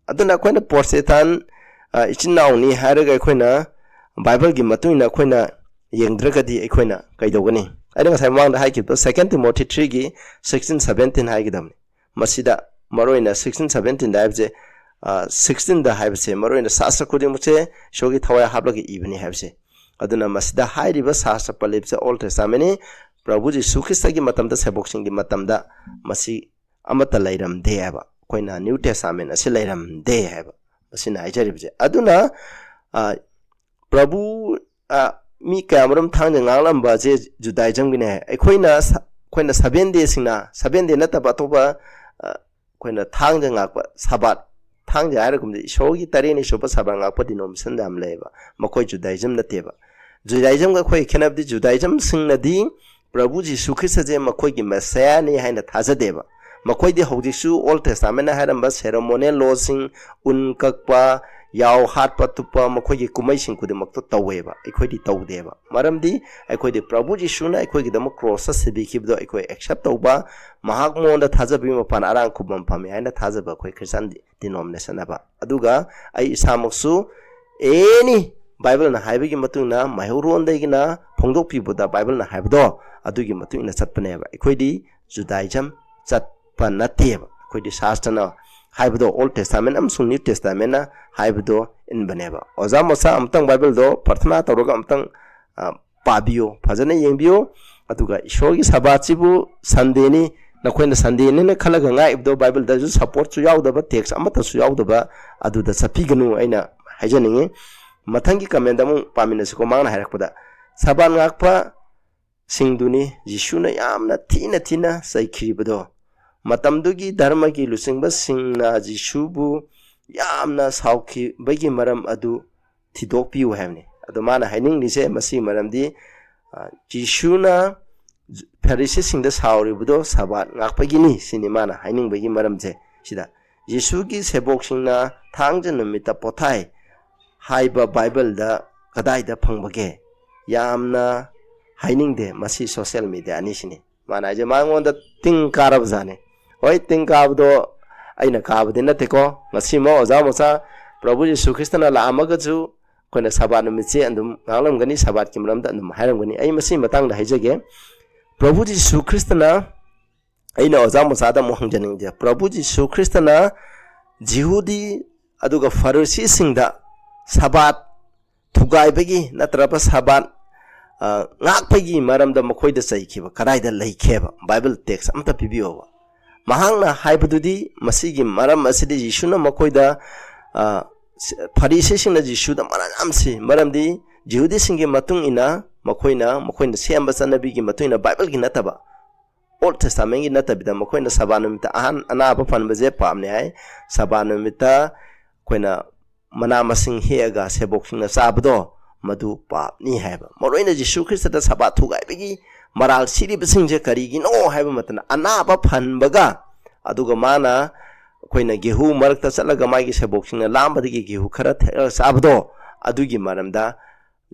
ꯑꯗꯨꯅ ꯑꯩꯈꯣꯏꯅ ꯄ꯭ꯔꯣꯇꯦꯁꯇꯥꯟ, ꯑ, ꯏꯆꯤꯟ ꯏꯅꯥꯎꯅꯤ ꯍꯥꯏꯔꯒ ꯑꯩꯈꯣꯏꯅ ꯕꯥꯏꯕꯜꯒꯤ ꯃꯇꯨꯡ ꯏꯟꯅ ꯑꯩꯈꯣꯏꯅ ꯌꯦꯡꯗ꯭ꯔꯒꯗꯤ ꯑꯩꯈꯣꯏꯅ ꯀꯩꯗꯧꯒꯅꯤ? ꯑꯩꯅ ꯉꯁꯥꯏ ꯃꯃꯥꯡꯗ ꯍꯥꯏꯈꯤꯕꯗꯣ, Second Timothy three ꯒꯤ sixteen seventeen ꯍꯥꯏꯒꯗꯕꯅꯤ꯫ ꯃꯁꯤꯗ ꯃꯔꯨꯑꯣꯏꯅ sixteen seventeen ꯗ ꯍꯥꯏꯕꯁꯦ, ꯑ, sixteen ꯗ ꯍꯥꯏꯕꯁꯦ ꯃꯔꯨꯑꯣꯏꯅ ꯁꯥꯁꯇ꯭ꯔ ꯈꯨꯗꯤꯡꯃꯛꯁꯦ ꯏꯁꯣꯔꯒꯤ ꯊꯋꯥꯏ ꯍꯥꯞꯂꯒ ꯏꯕꯅꯤ ꯍꯥꯏꯕꯁꯦ꯫ ꯑꯗꯨꯅ ꯃꯁꯤꯗ ꯍꯥꯏꯔꯤꯕ ꯁꯥꯁꯇ꯭ꯔ ꯄꯜꯂꯤꯕꯁꯦ Old Testament ꯅꯤ꯫ ꯄ꯭ꯔꯚꯨ ꯖꯤꯁꯨ ꯈ꯭ꯔꯤꯁꯇꯒꯤ ꯃꯇꯝꯗ ꯁꯦꯕꯣꯛꯁꯤꯡꯒꯤ ꯃꯇꯝꯗ ꯃꯁꯤ ꯑꯃꯠꯇ ꯂꯩꯔꯝꯗꯦ ꯍꯥꯏꯕ꯫ ꯑꯩꯈꯣꯏꯅ New Testament ꯑꯁꯤ ꯂꯩꯔꯝꯗꯦ ꯍꯥꯏꯕ꯫ ꯃꯁꯤꯅ ꯍꯥꯏꯖꯔꯤꯕꯁꯦ꯫ ꯑꯗꯨꯅ, ꯑ, ꯄ꯭ꯔꯚꯨ, ꯑ, ꯃꯤ ꯀꯌꯥꯃꯔꯨꯝ ꯊꯥꯡꯖ ꯉꯥꯛꯂꯝꯕ ꯑꯁꯦ Judaism ꯒꯤꯅꯦ꯫ ꯑꯩꯈꯣꯏꯅ ꯁ-, ꯑꯩꯈꯣꯏꯅ Seven Day ꯁꯤꯡꯅ, Seven Day ꯅꯠꯇꯕ ꯑꯇꯣꯞꯄ, ꯑ, ꯑꯩꯈꯣꯏꯅ ꯊꯥꯡꯖ ꯉꯥꯛꯄ, ꯁꯕꯥꯠ, ꯊꯥꯡꯖ ꯍꯥꯏꯔꯒꯨꯝꯕꯗꯤ ꯏꯁꯣꯔꯒꯤ ꯇꯔꯦꯠꯅꯤ ꯁꯨꯕ ꯁꯕꯥꯠ ꯉꯥꯛꯄ denomination ꯌꯥꯝ ꯂꯩꯌꯦꯕ꯫ ꯃꯈꯣꯏ Judaism ꯅꯠꯇꯦꯕ꯫ Judaism ꯒ ꯑꯩꯈꯣꯏ ꯈꯦꯠꯅꯕꯗꯤ, Judaism ꯁꯤꯡꯅꯗꯤ ꯄ꯭ꯔꯚꯨ ꯖꯤꯁꯨ ꯈ꯭ꯔꯤꯁꯇꯁꯦ ꯃꯈꯣꯏꯒꯤ Messiah ꯅꯤ ꯍꯥꯏꯅ ꯊꯥꯖꯗꯦꯕ꯫ ꯃꯈꯣꯏꯗꯤ ꯍꯧꯖꯤꯛꯁꯨ Old Testament ꯅ ꯍꯥꯏꯔꯝꯕ ceremonial law ꯁꯤꯡ, ꯎꯟ ꯀꯛꯄ, ꯌꯥꯎ ꯍꯥꯠꯄ ꯇꯨꯞꯄ, ꯃꯈꯣꯏꯒꯤ ꯀꯨꯝꯍꯩꯁꯤꯡ ꯈꯨꯗꯤꯡꯃꯛꯇꯣ ꯇꯧꯋꯦꯕ꯫ ꯑꯩꯈꯣꯏꯗꯤ ꯇꯧꯗꯦꯕ꯫ ꯃꯔꯝꯗꯤ ꯑꯩꯈꯣꯏꯗꯤ ꯄ꯭ꯔꯚꯨ ꯖꯤꯁꯨꯅ ꯑꯩꯈꯣꯏꯒꯤꯗꯃꯛ cross ꯇ ꯁꯤꯕꯤꯈꯤꯕꯗꯣ ꯑꯩꯈꯣꯏ accept ꯇꯧꯕ, ꯃꯍꯥꯛ ꯃꯉꯣꯟꯗ ꯊꯥꯖꯕꯒꯤ ꯃꯄꯥꯟ ꯑꯔꯥꯡ ꯈꯨꯕꯝ ꯐꯝꯃꯤ ꯍꯥꯏꯅ ꯊꯥꯖꯕ ꯑꯩꯈꯣꯏ Christian denomination ꯅꯦꯕ꯫ ꯑꯗꯨꯒ ꯑꯩ ꯏꯁꯥꯃꯛꯁꯨ any Bible ꯅ ꯍꯥꯏꯕꯒꯤ ꯃꯇꯨꯡ ꯏꯟꯅ, ꯃꯩꯍꯧꯔꯣꯟꯗꯒꯤꯅ ꯐꯣꯡꯗꯣꯛꯄꯤꯕꯗ Bible ꯅ ꯍꯥꯏꯕꯗꯣ, ꯑꯗꯨꯒꯤ ꯃꯇꯨꯡ ꯏꯟꯅ ꯆꯠꯄꯅꯦꯕ꯫ ꯑꯩꯈꯣꯏꯗꯤ Judaism ꯆꯠꯄ ꯅꯠꯇꯦꯕ꯫ ꯑꯩꯈꯣꯏꯗꯤ ꯁꯥꯁꯇ꯭ꯔꯅ ꯍꯥꯏꯕꯗꯣ, Old Testament ꯑꯃꯁꯨꯡ New Testament ꯅ ꯍꯥꯏꯕꯗꯣ ꯏꯟꯕꯅꯦꯕ꯫ ꯑꯣꯖꯥ ꯃꯣꯁꯥ, ꯑꯃꯨꯛꯇꯪ Bible ꯗꯣ ꯄ꯭ꯔꯊꯅꯥ ꯇꯧꯔꯒ ꯑꯃꯨꯛꯇꯪ ꯑ, ꯄꯥꯕꯤꯌꯨ, ꯐꯖꯅ ꯌꯦꯡꯕꯤꯌꯨ꯫ ꯑꯗꯨꯒ ꯏꯁꯣꯔꯒꯤ ꯁꯕꯥꯠꯁꯤꯕꯨ Sundayꯅꯤ, ꯅꯈꯣꯏꯅ Sundayꯅꯤꯅ ꯈꯜꯂꯒ ꯉꯥꯛꯏꯕꯗꯣ, Bibleꯗꯁꯨ supportꯁꯨ ꯌꯥꯎꯗꯕ, text ꯑꯃꯠꯇꯁꯨ ꯌꯥꯎꯗꯕ, ꯑꯗꯨꯗ ꯆꯠꯄꯤꯒꯅꯨ ꯑꯩꯅ ꯍꯥꯏꯖꯅꯤꯡꯉꯤ꯫ ꯃꯊꯪꯒꯤ comment ꯑꯃꯨꯛ ꯄꯥꯃꯤꯟꯅꯁꯤꯀꯣ꯫ ꯃꯥꯅ ꯍꯥꯏꯔꯛꯄꯗ, ꯁꯕꯥꯠ ꯉꯥꯛꯄꯁꯤꯡꯗꯨꯅꯤ ꯖꯤꯁꯨꯅ ꯌꯥꯝꯅ ꯊꯤꯅ ꯊꯤꯅ ꯆꯩꯈꯤꯕꯗꯣ꯫ ꯃꯇꯝꯗꯨꯒꯤ ꯙꯔꯃꯒꯤ ꯂꯨꯆꯤꯡꯕꯁꯤꯡꯅ ꯖꯤꯁꯨꯕꯨ ꯌꯥꯝꯅ ꯁꯥꯎꯈꯤꯕꯒꯤ ꯃꯔꯝ ꯑꯗꯨ ꯊꯤꯗꯣꯛꯄꯤꯌꯨ ꯍꯥꯏꯕꯅꯤ꯫ ꯑꯗꯣ ꯃꯥꯅ ꯍꯥꯏꯅꯤꯡꯂꯤꯁꯦ ꯃꯁꯤꯒꯤ ꯃꯔꯝꯗꯤ, ꯑ, ꯖꯤꯁꯨꯅ ꯐꯔꯤꯁꯤꯁꯤꯡꯗ ꯁꯥꯎꯔꯤꯕꯗꯣ ꯁꯕꯥꯠ ꯉꯥꯛꯄꯒꯤꯅꯤ ꯁꯤꯅꯤ ꯃꯥꯅ ꯍꯥꯏꯅꯤꯡꯕꯒꯤ ꯃꯔꯝꯁꯦ꯫ ꯁꯤꯗ ꯖꯤꯁꯨꯒꯤ ꯁꯦꯕꯣꯛꯁꯤꯡꯅ ꯊꯥꯡꯖ ꯅꯨꯃꯤꯠꯇ ꯄꯣꯊꯥꯏ ꯍꯥꯏꯕ Bibleꯗ ꯀꯗꯥꯏꯗ ꯐꯪꯕꯒꯦ? ꯌꯥꯝꯅ ꯍꯥꯏꯅꯤꯡꯗꯦ ꯃꯁꯤ social media ꯑꯅꯤꯁꯤꯅꯤ꯫ ꯃꯥꯅ ꯍꯥꯏꯁꯦ ꯃꯉꯣꯟꯗ ꯇꯤꯡ ꯀꯥꯔꯕ ꯖꯥꯠꯅꯤ꯫ ꯍꯣꯏ, ꯇꯤꯡ ꯀꯥꯕꯗꯣ ꯑꯩꯅ ꯀꯥꯕꯗꯤ ꯅꯠꯇꯦꯀꯣ꯫ ꯉꯁꯤꯃꯛ ꯑꯣꯖꯥ ꯃꯆꯥ ꯄ꯭ꯔꯚꯨ ꯖꯤꯁꯨ ꯈ꯭ꯔꯤꯁꯇꯅ ꯂꯥꯛꯑꯝꯃꯒꯁꯨ ꯑꯩꯈꯣꯏꯅ ꯁꯕꯥꯠ ꯅꯨꯃꯤꯠꯁꯦ ꯑꯗꯨꯝ ꯉꯥꯡꯂꯝꯒꯅꯤ, ꯁꯕꯥꯠꯀꯤ ꯃꯔꯝꯗ ꯑꯗꯨꯝ ꯍꯥꯏꯔꯝꯒꯅꯤ꯫ ꯑꯩ ꯃꯁꯤꯒꯤ ꯃꯇꯥꯡꯗ ꯍꯥꯏꯖꯒꯦ꯫ ꯄ꯭ꯔꯚꯨ ꯖꯤꯁꯨ ꯈ꯭ꯔꯤꯁꯇꯅ, ꯑꯩꯅ ꯑꯣꯖꯥ ꯃꯆꯥꯗ ꯑꯃꯨꯛ ꯍꯪꯖꯅꯤꯡꯖꯦ, ꯄ꯭ꯔꯚꯨ ꯖꯤꯁꯨ ꯈ꯭ꯔꯤꯁꯇꯅ ꯖꯤꯍꯨꯗꯤ ꯑꯗꯨꯒ ꯐꯔꯤꯁꯤꯁꯤꯡꯗ ꯁꯕꯥꯠ ꯊꯨꯒꯥꯏꯕꯒꯤ ꯅꯠꯇ꯭ꯔꯒ ꯁꯕꯥꯠ, ꯑ, ꯉꯥꯛꯄꯒꯤ ꯃꯔꯝꯗ ꯃꯈꯣꯏꯗ ꯆꯩꯈꯤꯕ ꯀꯗꯥꯏꯗ ꯂꯩꯈꯦꯕ? Bible text ꯑꯝꯇ ꯄꯤꯕꯤꯌꯣꯕ꯫ ꯃꯍꯥꯛꯅ ꯍꯥꯏꯕꯗꯨꯗꯤ ꯃꯁꯤꯒꯤ ꯃꯔꯝ ꯑꯁꯤꯗꯤ ꯖꯤꯁꯨꯅ ꯃꯈꯣꯏꯗ, ꯑ, ꯐꯔꯤꯁꯤꯁꯤꯡꯅ ꯖꯤꯁꯨꯗ ꯃꯔꯝ ꯌꯥꯝ ꯁꯤ, ꯃꯔꯝꯗꯤ ꯖꯤꯍꯨꯗꯤꯁꯤꯡꯒꯤ ꯃꯇꯨꯡ ꯏꯟꯅ ꯃꯈꯣꯏꯅ, ꯃꯈꯣꯏꯅ ꯁꯦꯝꯕ ꯆꯠꯅꯕꯤꯒꯤ ꯃꯇꯨꯡ ꯏꯟꯅ Bibleꯒꯤ ꯅꯠꯇꯕ, Old Testamentꯒꯤ ꯅꯠꯇꯕꯤꯗ ꯃꯈꯣꯏꯅ ꯁꯕꯥꯠ ꯅꯨꯃꯤꯠꯇ ꯑꯍꯥꯟ-, ꯑꯅꯥꯕ ꯐꯍꯟꯕꯁꯦ ꯄꯥꯞꯅꯤ ꯍꯥꯏ꯫ ꯁꯕꯥꯠ ꯅꯨꯃꯤꯠꯇ ꯑꯩꯈꯣꯏꯅ ꯃꯅꯥ ꯃꯁꯤꯡ ꯍꯦꯛꯑꯒ ꯁꯦꯕꯣꯛꯁꯤꯡꯅ ꯆꯥꯕꯗꯣ ꯃꯗꯨ ꯄꯥꯞꯅꯤ ꯍꯥꯏꯕ꯫ ꯃꯔꯨꯑꯣꯏꯅ ꯖꯤꯁꯨ ꯈ꯭ꯔꯤꯁꯇꯗ ꯁꯕꯥꯠ ꯊꯨꯒꯥꯏꯕꯒꯤ ꯃꯔꯥꯜ ꯁꯤꯔꯤꯕꯁꯤꯡꯁꯦ ꯀꯔꯤꯒꯤꯅꯣ ꯍꯥꯏꯕ ꯃꯇꯝꯗ ꯑꯅꯥꯕ ꯐꯍꯟꯕꯒ, ꯑꯗꯨꯒ ꯃꯥꯅ ꯑꯩꯈꯣꯏꯅ ꯒꯦꯍꯨ ꯃꯔꯛꯇ ꯆꯠꯂꯒ ꯃꯥꯒꯤ ꯁꯦꯕꯣꯛꯁꯤꯡꯅ ꯂꯥꯝꯕꯗꯒꯤ ꯒꯦꯍꯨ ꯈꯔ ꯊꯦꯛꯑꯒ ꯆꯥꯕꯗꯣ, ꯑꯗꯨꯒꯤ ꯃꯔꯝꯗ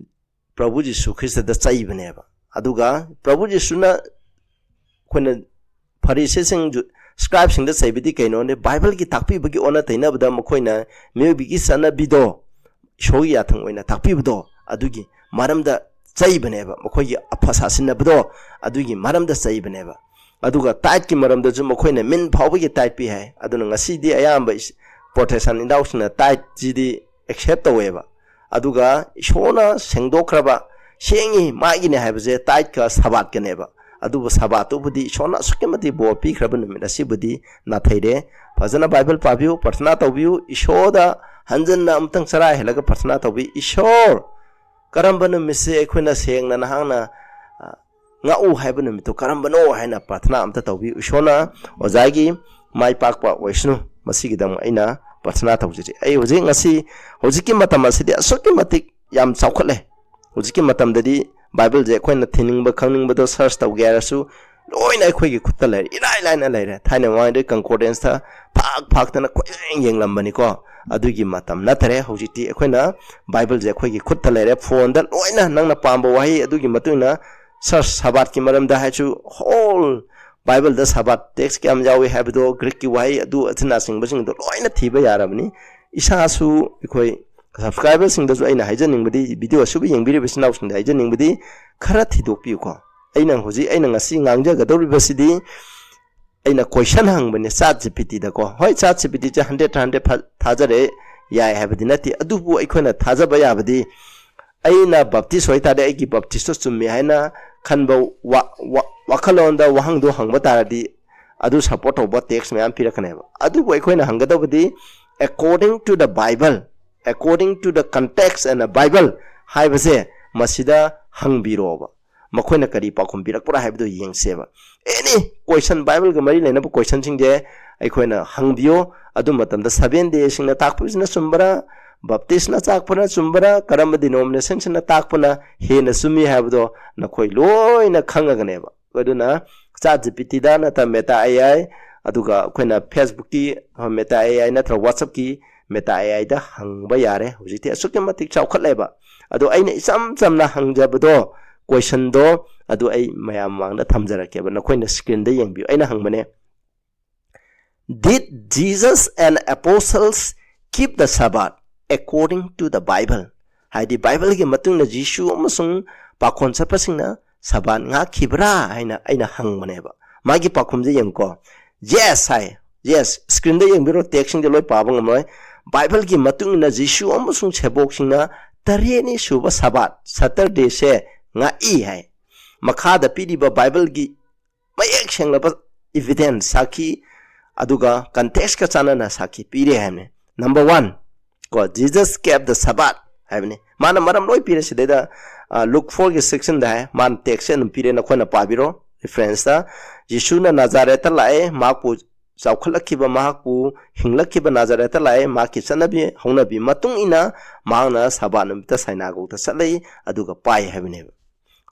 ꯄ꯭ꯔꯚꯨ ꯖꯤꯁꯨ ꯈ꯭ꯔꯤꯁꯇꯗ ꯆꯩꯕꯅꯦꯕ꯫ ꯑꯗꯨꯒ ꯄ꯭ꯔꯚꯨ ꯖꯤꯁꯨꯅ ꯑꯩꯈꯣꯏꯅ ꯐꯔꯤꯁꯤꯁꯤꯡ, ꯖꯨ-, scribeꯁꯤꯡꯗ ꯆꯩꯕꯗꯤ ꯀꯩꯅꯣꯅꯦ? Bibleꯒꯤ ꯇꯥꯛꯄꯤꯕꯒꯤ ꯑꯣꯟꯅ ꯇꯩꯅꯕꯗ ꯃꯈꯣꯏꯅ ꯃꯤꯑꯣꯏꯕꯒꯤ ꯆꯠꯅꯕꯤꯗꯣ ꯏꯁꯣꯔꯒꯤ ꯌꯥꯊꯪ ꯑꯣꯏꯅ ꯇꯥꯛꯄꯤꯕꯗꯣ ꯑꯗꯨꯒꯤ ꯃꯔꯝꯗ ꯆꯩꯕꯅꯦꯕ, ꯃꯈꯣꯏꯒꯤ ꯑꯐ ꯁꯥꯁꯤꯟꯅꯕꯗꯣ ꯑꯗꯨꯒꯤ ꯃꯔꯝꯗ ꯆꯩꯕꯅꯦꯕ꯫ ꯑꯗꯨꯒ tithe ꯀꯤ ꯃꯔꯝꯗꯁꯨ ꯃꯈꯣꯏꯅ ꯃꯤꯟ ꯐꯥꯎꯕꯒꯤ tithe ꯄꯤ ꯍꯥꯏ꯫ ꯑꯗꯨꯅ ꯉꯁꯤꯗꯤ ꯑꯌꯥꯝꯕ ꯏꯁ-, Protestant ꯏꯅꯥꯎꯁꯤꯡꯅ tithe ꯁꯤꯗꯤ accept ꯇꯧꯋꯦꯕ꯫ ꯑꯗꯨꯒ ꯏꯁꯣꯔꯅ ꯁꯦꯡꯗꯣꯛꯈ꯭ꯔꯕ, ꯁꯦꯡꯉꯤ, ꯃꯥꯒꯤꯅꯦ ꯍꯥꯏꯕꯁꯦ ꯇꯥꯏꯠꯀ ꯁꯕꯥꯠꯀꯅꯦꯕ꯫ ꯑꯗꯨꯕꯨ ꯁꯕꯥꯠꯇꯨꯕꯨꯗꯤ ꯏꯁꯣꯔꯅ ꯑꯁꯨꯛꯀꯤ ꯃꯇꯤꯛ ꯕꯣꯔ ꯄꯤꯈ꯭ꯔꯕ ꯅꯨꯃꯤꯠ ꯑꯁꯤꯕꯨꯗꯤ ꯅꯥꯊꯩꯔꯦ꯫ ꯐꯖꯅ ꯕꯥꯏꯕꯜ ꯄꯥꯕꯤꯌꯨ, ꯄ꯭ꯔꯊꯅꯥ ꯇꯧꯕꯤꯌꯨ, ꯏꯁꯣꯔꯗ ꯍꯟꯖꯟꯅ ꯑꯃꯨꯛꯇꯪ ꯆꯔꯥ ꯍꯦꯜꯂꯒ ꯄ꯭ꯔꯊꯅꯥ ꯇꯧꯕꯤ꯫ "ꯏꯁꯣꯔ, ꯀꯔꯝꯕ ꯅꯨꯃꯤꯠꯁꯦ ꯑꯩꯈꯣꯏꯅ ꯁꯦꯡꯅ ꯅꯍꯥꯛꯅ, ꯑ, ꯉꯥꯛꯎ ꯍꯥꯏꯕ ꯅꯨꯃꯤꯠꯇꯨ ꯀꯔꯝꯕꯅꯣ?" ꯍꯥꯏꯅ ꯄ꯭ꯔꯊꯅꯥ ꯑꯝꯇ ꯇꯧꯕꯤꯌꯨ꯫ ꯏꯁꯣꯔꯅ ꯑꯣꯖꯥꯒꯤ ꯃꯥꯏ ꯄꯥꯛꯄ ꯑꯣꯏꯁꯅꯨ꯫ ꯃꯁꯤꯒꯤꯗꯃꯛ ꯑꯩꯅ ꯄ꯭ꯔꯊꯅꯥ ꯇꯧꯖꯔꯤ꯫ ꯑꯩ ꯍꯧꯖꯤꯛ ꯉꯁꯤ, ꯍꯧꯖꯤꯛꯀꯤ ꯃꯇꯝ ꯑꯁꯤꯗꯤ ꯑꯁꯨꯛꯀꯤ ꯃꯇꯤꯛ ꯌꯥꯝ ꯆꯥꯎꯈꯠꯂꯦ꯫ ꯍꯧꯖꯤꯛꯀꯤ ꯃꯇꯝꯗꯗꯤ ꯕꯥꯏꯕꯜꯁꯦ ꯑꯩꯈꯣꯏꯅ ꯊꯤꯅꯤꯡꯕ ꯈꯪꯅꯤꯡꯕꯗꯣ ꯁꯔꯆ ꯇꯧꯒꯦ ꯍꯥꯏꯔꯁꯨ ꯂꯣꯏꯅ ꯑꯩꯈꯣꯏꯒꯤ ꯈꯨꯠꯇ ꯂꯩꯔꯦ, ꯏꯔꯥꯏ ꯂꯥꯏꯅ ꯂꯩꯔꯦ꯫ ꯊꯥꯏꯅ ꯃꯃꯥꯡꯗ ꯀꯟꯀꯣꯔꯗꯦꯟꯁꯇ ꯐꯥꯛ ꯐꯥꯛꯇꯅ ꯀꯣꯏꯌꯦꯡ ꯌꯦꯡꯂꯝꯕꯅꯤꯀꯣ꯫ ꯑꯗꯨꯒꯤ ꯃꯇꯝ ꯅꯠꯇꯔꯦ꯫ ꯍꯧꯖꯤꯛꯇꯤ ꯑꯩꯈꯣꯏꯅ ꯕꯥꯏꯕꯜꯁꯦ ꯑꯩꯈꯣꯏꯒꯤ ꯈꯨꯠꯇ ꯂꯩꯔꯦ꯫ ꯐꯣꯟꯗ ꯂꯣꯏꯅ ꯅꯪꯅ ꯄꯥꯝꯕ ꯋꯥꯍꯩ ꯑꯗꯨꯒꯤ ꯃꯇꯨꯡ ꯏꯟꯅ ꯁꯔꯆ, ꯁꯕꯥꯠꯀꯤ ꯃꯔꯝꯗ ꯍꯥꯏꯔꯁꯨ ꯍꯣꯜ ꯕꯥꯏꯕꯜꯗ ꯁꯕꯥꯠ ꯇꯦꯛꯁ ꯀꯌꯥꯝ ꯌꯥꯎꯏ ꯍꯥꯏꯕꯗꯣ, ꯒ꯭ꯔꯤꯛꯀꯤ ꯋꯥꯍꯩ ꯑꯗꯨ ꯑꯁꯤꯅꯆꯤꯡꯕꯁꯤꯡꯗꯣ ꯂꯣꯏꯅ ꯊꯤꯕ ꯌꯥꯔꯕꯅꯤ꯫ ꯏꯁꯥꯁꯨ ꯑꯩꯈꯣꯏ ꯁꯕꯁꯀ꯭ꯔꯥꯏꯕꯔꯁꯤꯡꯗꯁꯨ ꯑꯩꯅ ꯍꯥꯏꯖꯅꯤꯡꯕꯗꯤ, ꯚꯤꯗꯤꯑꯣ ꯑꯁꯤꯕꯨ ꯌꯦꯡꯕꯤꯔꯤꯕ ꯏꯆꯤꯟ ꯏꯅꯥꯎꯁꯤꯡꯗ ꯍꯥꯏꯖꯅꯤꯡꯕꯗꯤ, ꯈꯔ ꯊꯤꯗꯣꯛꯄꯤꯌꯨꯀꯣ꯫ ꯑꯩꯅ ꯍꯧꯖꯤꯛ ꯑꯩꯅ ꯉꯁꯤ ꯉꯥꯡꯖꯒꯗꯧꯔꯤꯕꯁꯤꯗꯤ ꯑꯩꯅ ꯀꯣꯏꯁꯟ ꯍꯪꯕꯅꯦ ꯆꯥꯠ ꯖꯤ ꯄꯤ ꯇꯤꯗꯀꯣ꯫ ꯍꯣꯏ, ꯆꯥꯠ ꯖꯤ ꯄꯤ ꯇꯤꯁꯦ ꯍꯟꯗ꯭ꯔꯦꯠ ꯍꯟꯗ꯭ꯔꯦꯠ ꯊꯥꯖꯔꯦ, ꯌꯥꯏ ꯍꯥꯏꯕꯗꯤ ꯅꯠꯇꯦ꯫ ꯑꯗꯨꯕꯨ ꯑꯩꯈꯣꯏꯅ ꯊꯥꯖꯕ ꯌꯥꯕꯗꯤ, ꯑꯩꯅ ꯕꯞꯇꯤꯁ ꯑꯣꯏꯇꯥꯔꯗꯤ ꯑꯩꯒꯤ ꯕꯞꯇꯤꯁꯇꯣ ꯆꯨꯝꯃꯤ ꯍꯥꯏꯅ ꯈꯟꯕ ꯋꯥ-, ꯋꯥ-, ꯋꯥꯈꯜꯂꯣꯟꯗ ꯋꯥꯍꯪꯗꯣ ꯍꯪꯕ ꯇꯥꯔꯗꯤ, ꯑꯗꯨ ꯁꯞꯄꯣꯔꯠ ꯇꯧꯕ ꯇꯦꯛꯁ ꯃꯌꯥꯝ ꯄꯤꯔꯛꯀꯅꯦꯕ꯫ ꯑꯗꯨꯕꯨ ꯑꯩꯈꯣꯏꯅ ꯍꯪꯒꯗꯕꯗꯤ, "According to the Bible, according to the context and the Bible" ꯍꯥꯏꯕꯁꯦ ꯃꯁꯤꯗ ꯍꯪꯕꯤꯔꯣꯕ꯫ ꯃꯈꯣꯏꯅ ꯀꯔꯤ ꯄꯥꯎꯈꯨꯝ ꯄꯤꯔꯛꯄ꯭ꯔꯥ ꯍꯥꯏꯕꯗꯨ ꯌꯦꯡꯁꯦꯕ꯫ ꯑꯦꯅꯤ ꯀꯣꯏꯁꯟ, ꯕꯥꯏꯕꯜꯒ ꯃꯔꯤ ꯂꯩꯅꯕ ꯀꯣꯏꯁꯟꯁꯤꯡꯁꯦ ꯑꯩꯈꯣꯏꯅ ꯍꯪꯕꯤꯌꯣ꯫ ꯑꯗꯨ ꯃꯇꯝꯗ ꯁꯚꯦꯟ ꯗꯦꯁꯤꯡꯅ ꯇꯥꯛꯄꯁꯤꯅ ꯆꯨꯝꯕ꯭ꯔꯥ, ꯕꯞꯇꯤꯁꯅ ꯇꯥꯛꯄꯅ ꯆꯨꯝꯕ꯭ꯔꯥ, ꯀꯔꯝꯕ ꯗꯤꯅꯣꯃꯤꯅꯦꯁꯟꯁꯤꯅ ꯇꯥꯛꯄꯅ ꯍꯦꯟꯅ ꯆꯨꯝꯃꯤ ꯍꯥꯏꯕꯗꯣ ꯅꯈꯣꯏ ꯂꯣꯏꯅ ꯈꯪꯉꯒꯅꯦꯕ꯫ ꯑꯗꯨꯅ ꯆꯥꯠ ꯖꯤ ꯄꯤ ꯇꯤꯗ ꯅꯠꯇ꯭ꯔ ꯃꯦꯇꯥ ꯑꯦ ꯑꯥꯏ, ꯑꯗꯨꯒ ꯑꯩꯈꯣꯏꯅ ꯐꯦꯁꯕꯨꯛꯀꯤ, ꯑ, ꯃꯦꯇꯥ ꯑꯦ ꯑꯥꯏ ꯅꯠꯇ꯭ꯔ ꯋꯥꯆꯞꯀꯤ ꯃꯦꯇꯥ ꯑꯦ ꯑꯥꯏꯗ ꯍꯪꯕ ꯌꯥꯔꯦ꯫ ꯍꯧꯖꯤꯛꯇꯤ ꯑꯁꯨꯛꯀꯤ ꯃꯇꯤꯛ ꯆꯥꯎꯈꯠꯂꯦꯕ꯫ ꯑꯗꯣ ꯑꯩꯅ ꯏꯆꯝ ꯆꯝꯅ ꯍꯪꯖꯕꯗꯣ, ꯀꯣꯏꯁꯟꯗꯣ, ꯑꯗꯨ ꯑꯩ ꯃꯌꯥꯝ ꯃꯃꯥꯡꯗ ꯊꯝꯖꯔꯛꯀꯦꯕ꯫ ꯅꯈꯣꯏꯅ ꯁ꯭ꯀ꯭ꯔꯤꯟꯗ ꯌꯦꯡꯕꯤꯌꯨ꯫ ꯑꯩꯅ ꯍꯪꯕꯅꯦ, "Did Jesus and apostles keep the Sabbath according to the Bible?" ꯍꯥꯏꯗꯤ ꯕꯥꯏꯕꯜꯒꯤ ꯃꯇꯨꯡ ꯏꯟꯅ ꯖꯤꯁꯨ ꯑꯃꯁꯨꯡ ꯄꯥꯈꯣꯟ ꯆꯠꯄꯁꯤꯡꯅ ꯁꯕꯥꯠ ꯉꯥꯛꯈꯤꯕ꯭ꯔꯥ ꯍꯥꯏꯅ ꯑꯩꯅ ꯍꯪꯕꯅꯦꯕ꯫ ꯃꯥꯒꯤ ꯄꯥꯎꯈꯨꯝꯁꯦ ꯌꯦꯡꯉꯨꯀꯣ꯫ "Yes" ꯍꯥꯏ꯫ "Yes", ꯁ꯭ꯀ꯭ꯔꯤꯟꯗ ꯌꯦꯡꯕꯤꯔꯣ, ꯇꯦꯛꯁꯁꯤꯡꯁꯦ ꯂꯣꯏ ꯄꯥꯕ ꯉꯝꯃꯣꯏ꯫ ꯕꯥꯏꯕꯜꯒꯤ ꯃꯇꯨꯡ ꯏꯟꯅ ꯖꯤꯁꯨ ꯑꯃꯁꯨꯡ ꯁꯦꯕꯣꯛꯁꯤꯡꯅ ꯇꯔꯦꯠꯅꯤ ꯁꯨꯕ ꯁꯕꯥꯠ, ꯁꯇꯔꯗꯦꯁꯦ ꯉꯥꯛꯏ ꯍꯥꯏ꯫ ꯃꯈꯥꯗ ꯄꯤꯔꯤꯕ ꯕꯥꯏꯕꯜꯒꯤ ꯃꯌꯦꯛ ꯁꯦꯡꯂꯕ evidence, ꯁꯥꯈꯤ, ꯑꯗꯨꯒ context ꯀ ꯆꯥꯟꯅꯅ ꯁꯥꯈꯤ ꯄꯤꯔꯦ ꯍꯥꯏꯕꯅꯤ꯫ Number one, ꯀꯣ, Jesus kept the Sabbath ꯍꯥꯏꯕꯅꯤ꯫ ꯃꯥꯅ ꯃꯔꯝ ꯂꯣꯏ ꯄꯤꯔꯦ ꯁꯤꯗꯩꯗ, ꯑ, Luke four ꯒꯤ section ꯗ ꯍꯥꯏ, ꯃꯥꯅ text ꯁꯦ ꯑꯗꯨꯝ ꯄꯤꯔꯦ, ꯅꯈꯣꯏꯅ ꯄꯥꯕꯤꯔꯣ reference ꯇ꯫ ꯌꯤꯁꯨꯅ ꯅꯥꯖꯥꯔꯦꯠꯇ ꯂꯥꯛꯑꯦ, ꯃꯍꯥꯛꯄꯨ ꯆꯥꯎꯈꯠꯂꯛꯈꯤꯕ, ꯃꯍꯥꯛꯄꯨ ꯍꯤꯡꯂꯛꯈꯤꯕ ꯅꯥꯖꯥꯔꯦꯠꯇ ꯂꯥꯛꯑꯦ, ꯃꯍꯥꯛꯀꯤ ꯆꯠꯅꯕꯤ ꯍꯧꯅꯕꯤ ꯃꯇꯨꯡ ꯏꯟꯅ ꯃꯍꯥꯛꯅ ꯁꯕꯥꯠ ꯅꯨꯃꯤꯠꯇ ꯁꯥꯏꯅꯥꯒꯣꯛꯇ ꯆꯠꯂꯛꯏ, ꯑꯗꯨꯒ ꯄꯥꯏ ꯍꯥꯏꯕꯅꯦꯕ꯫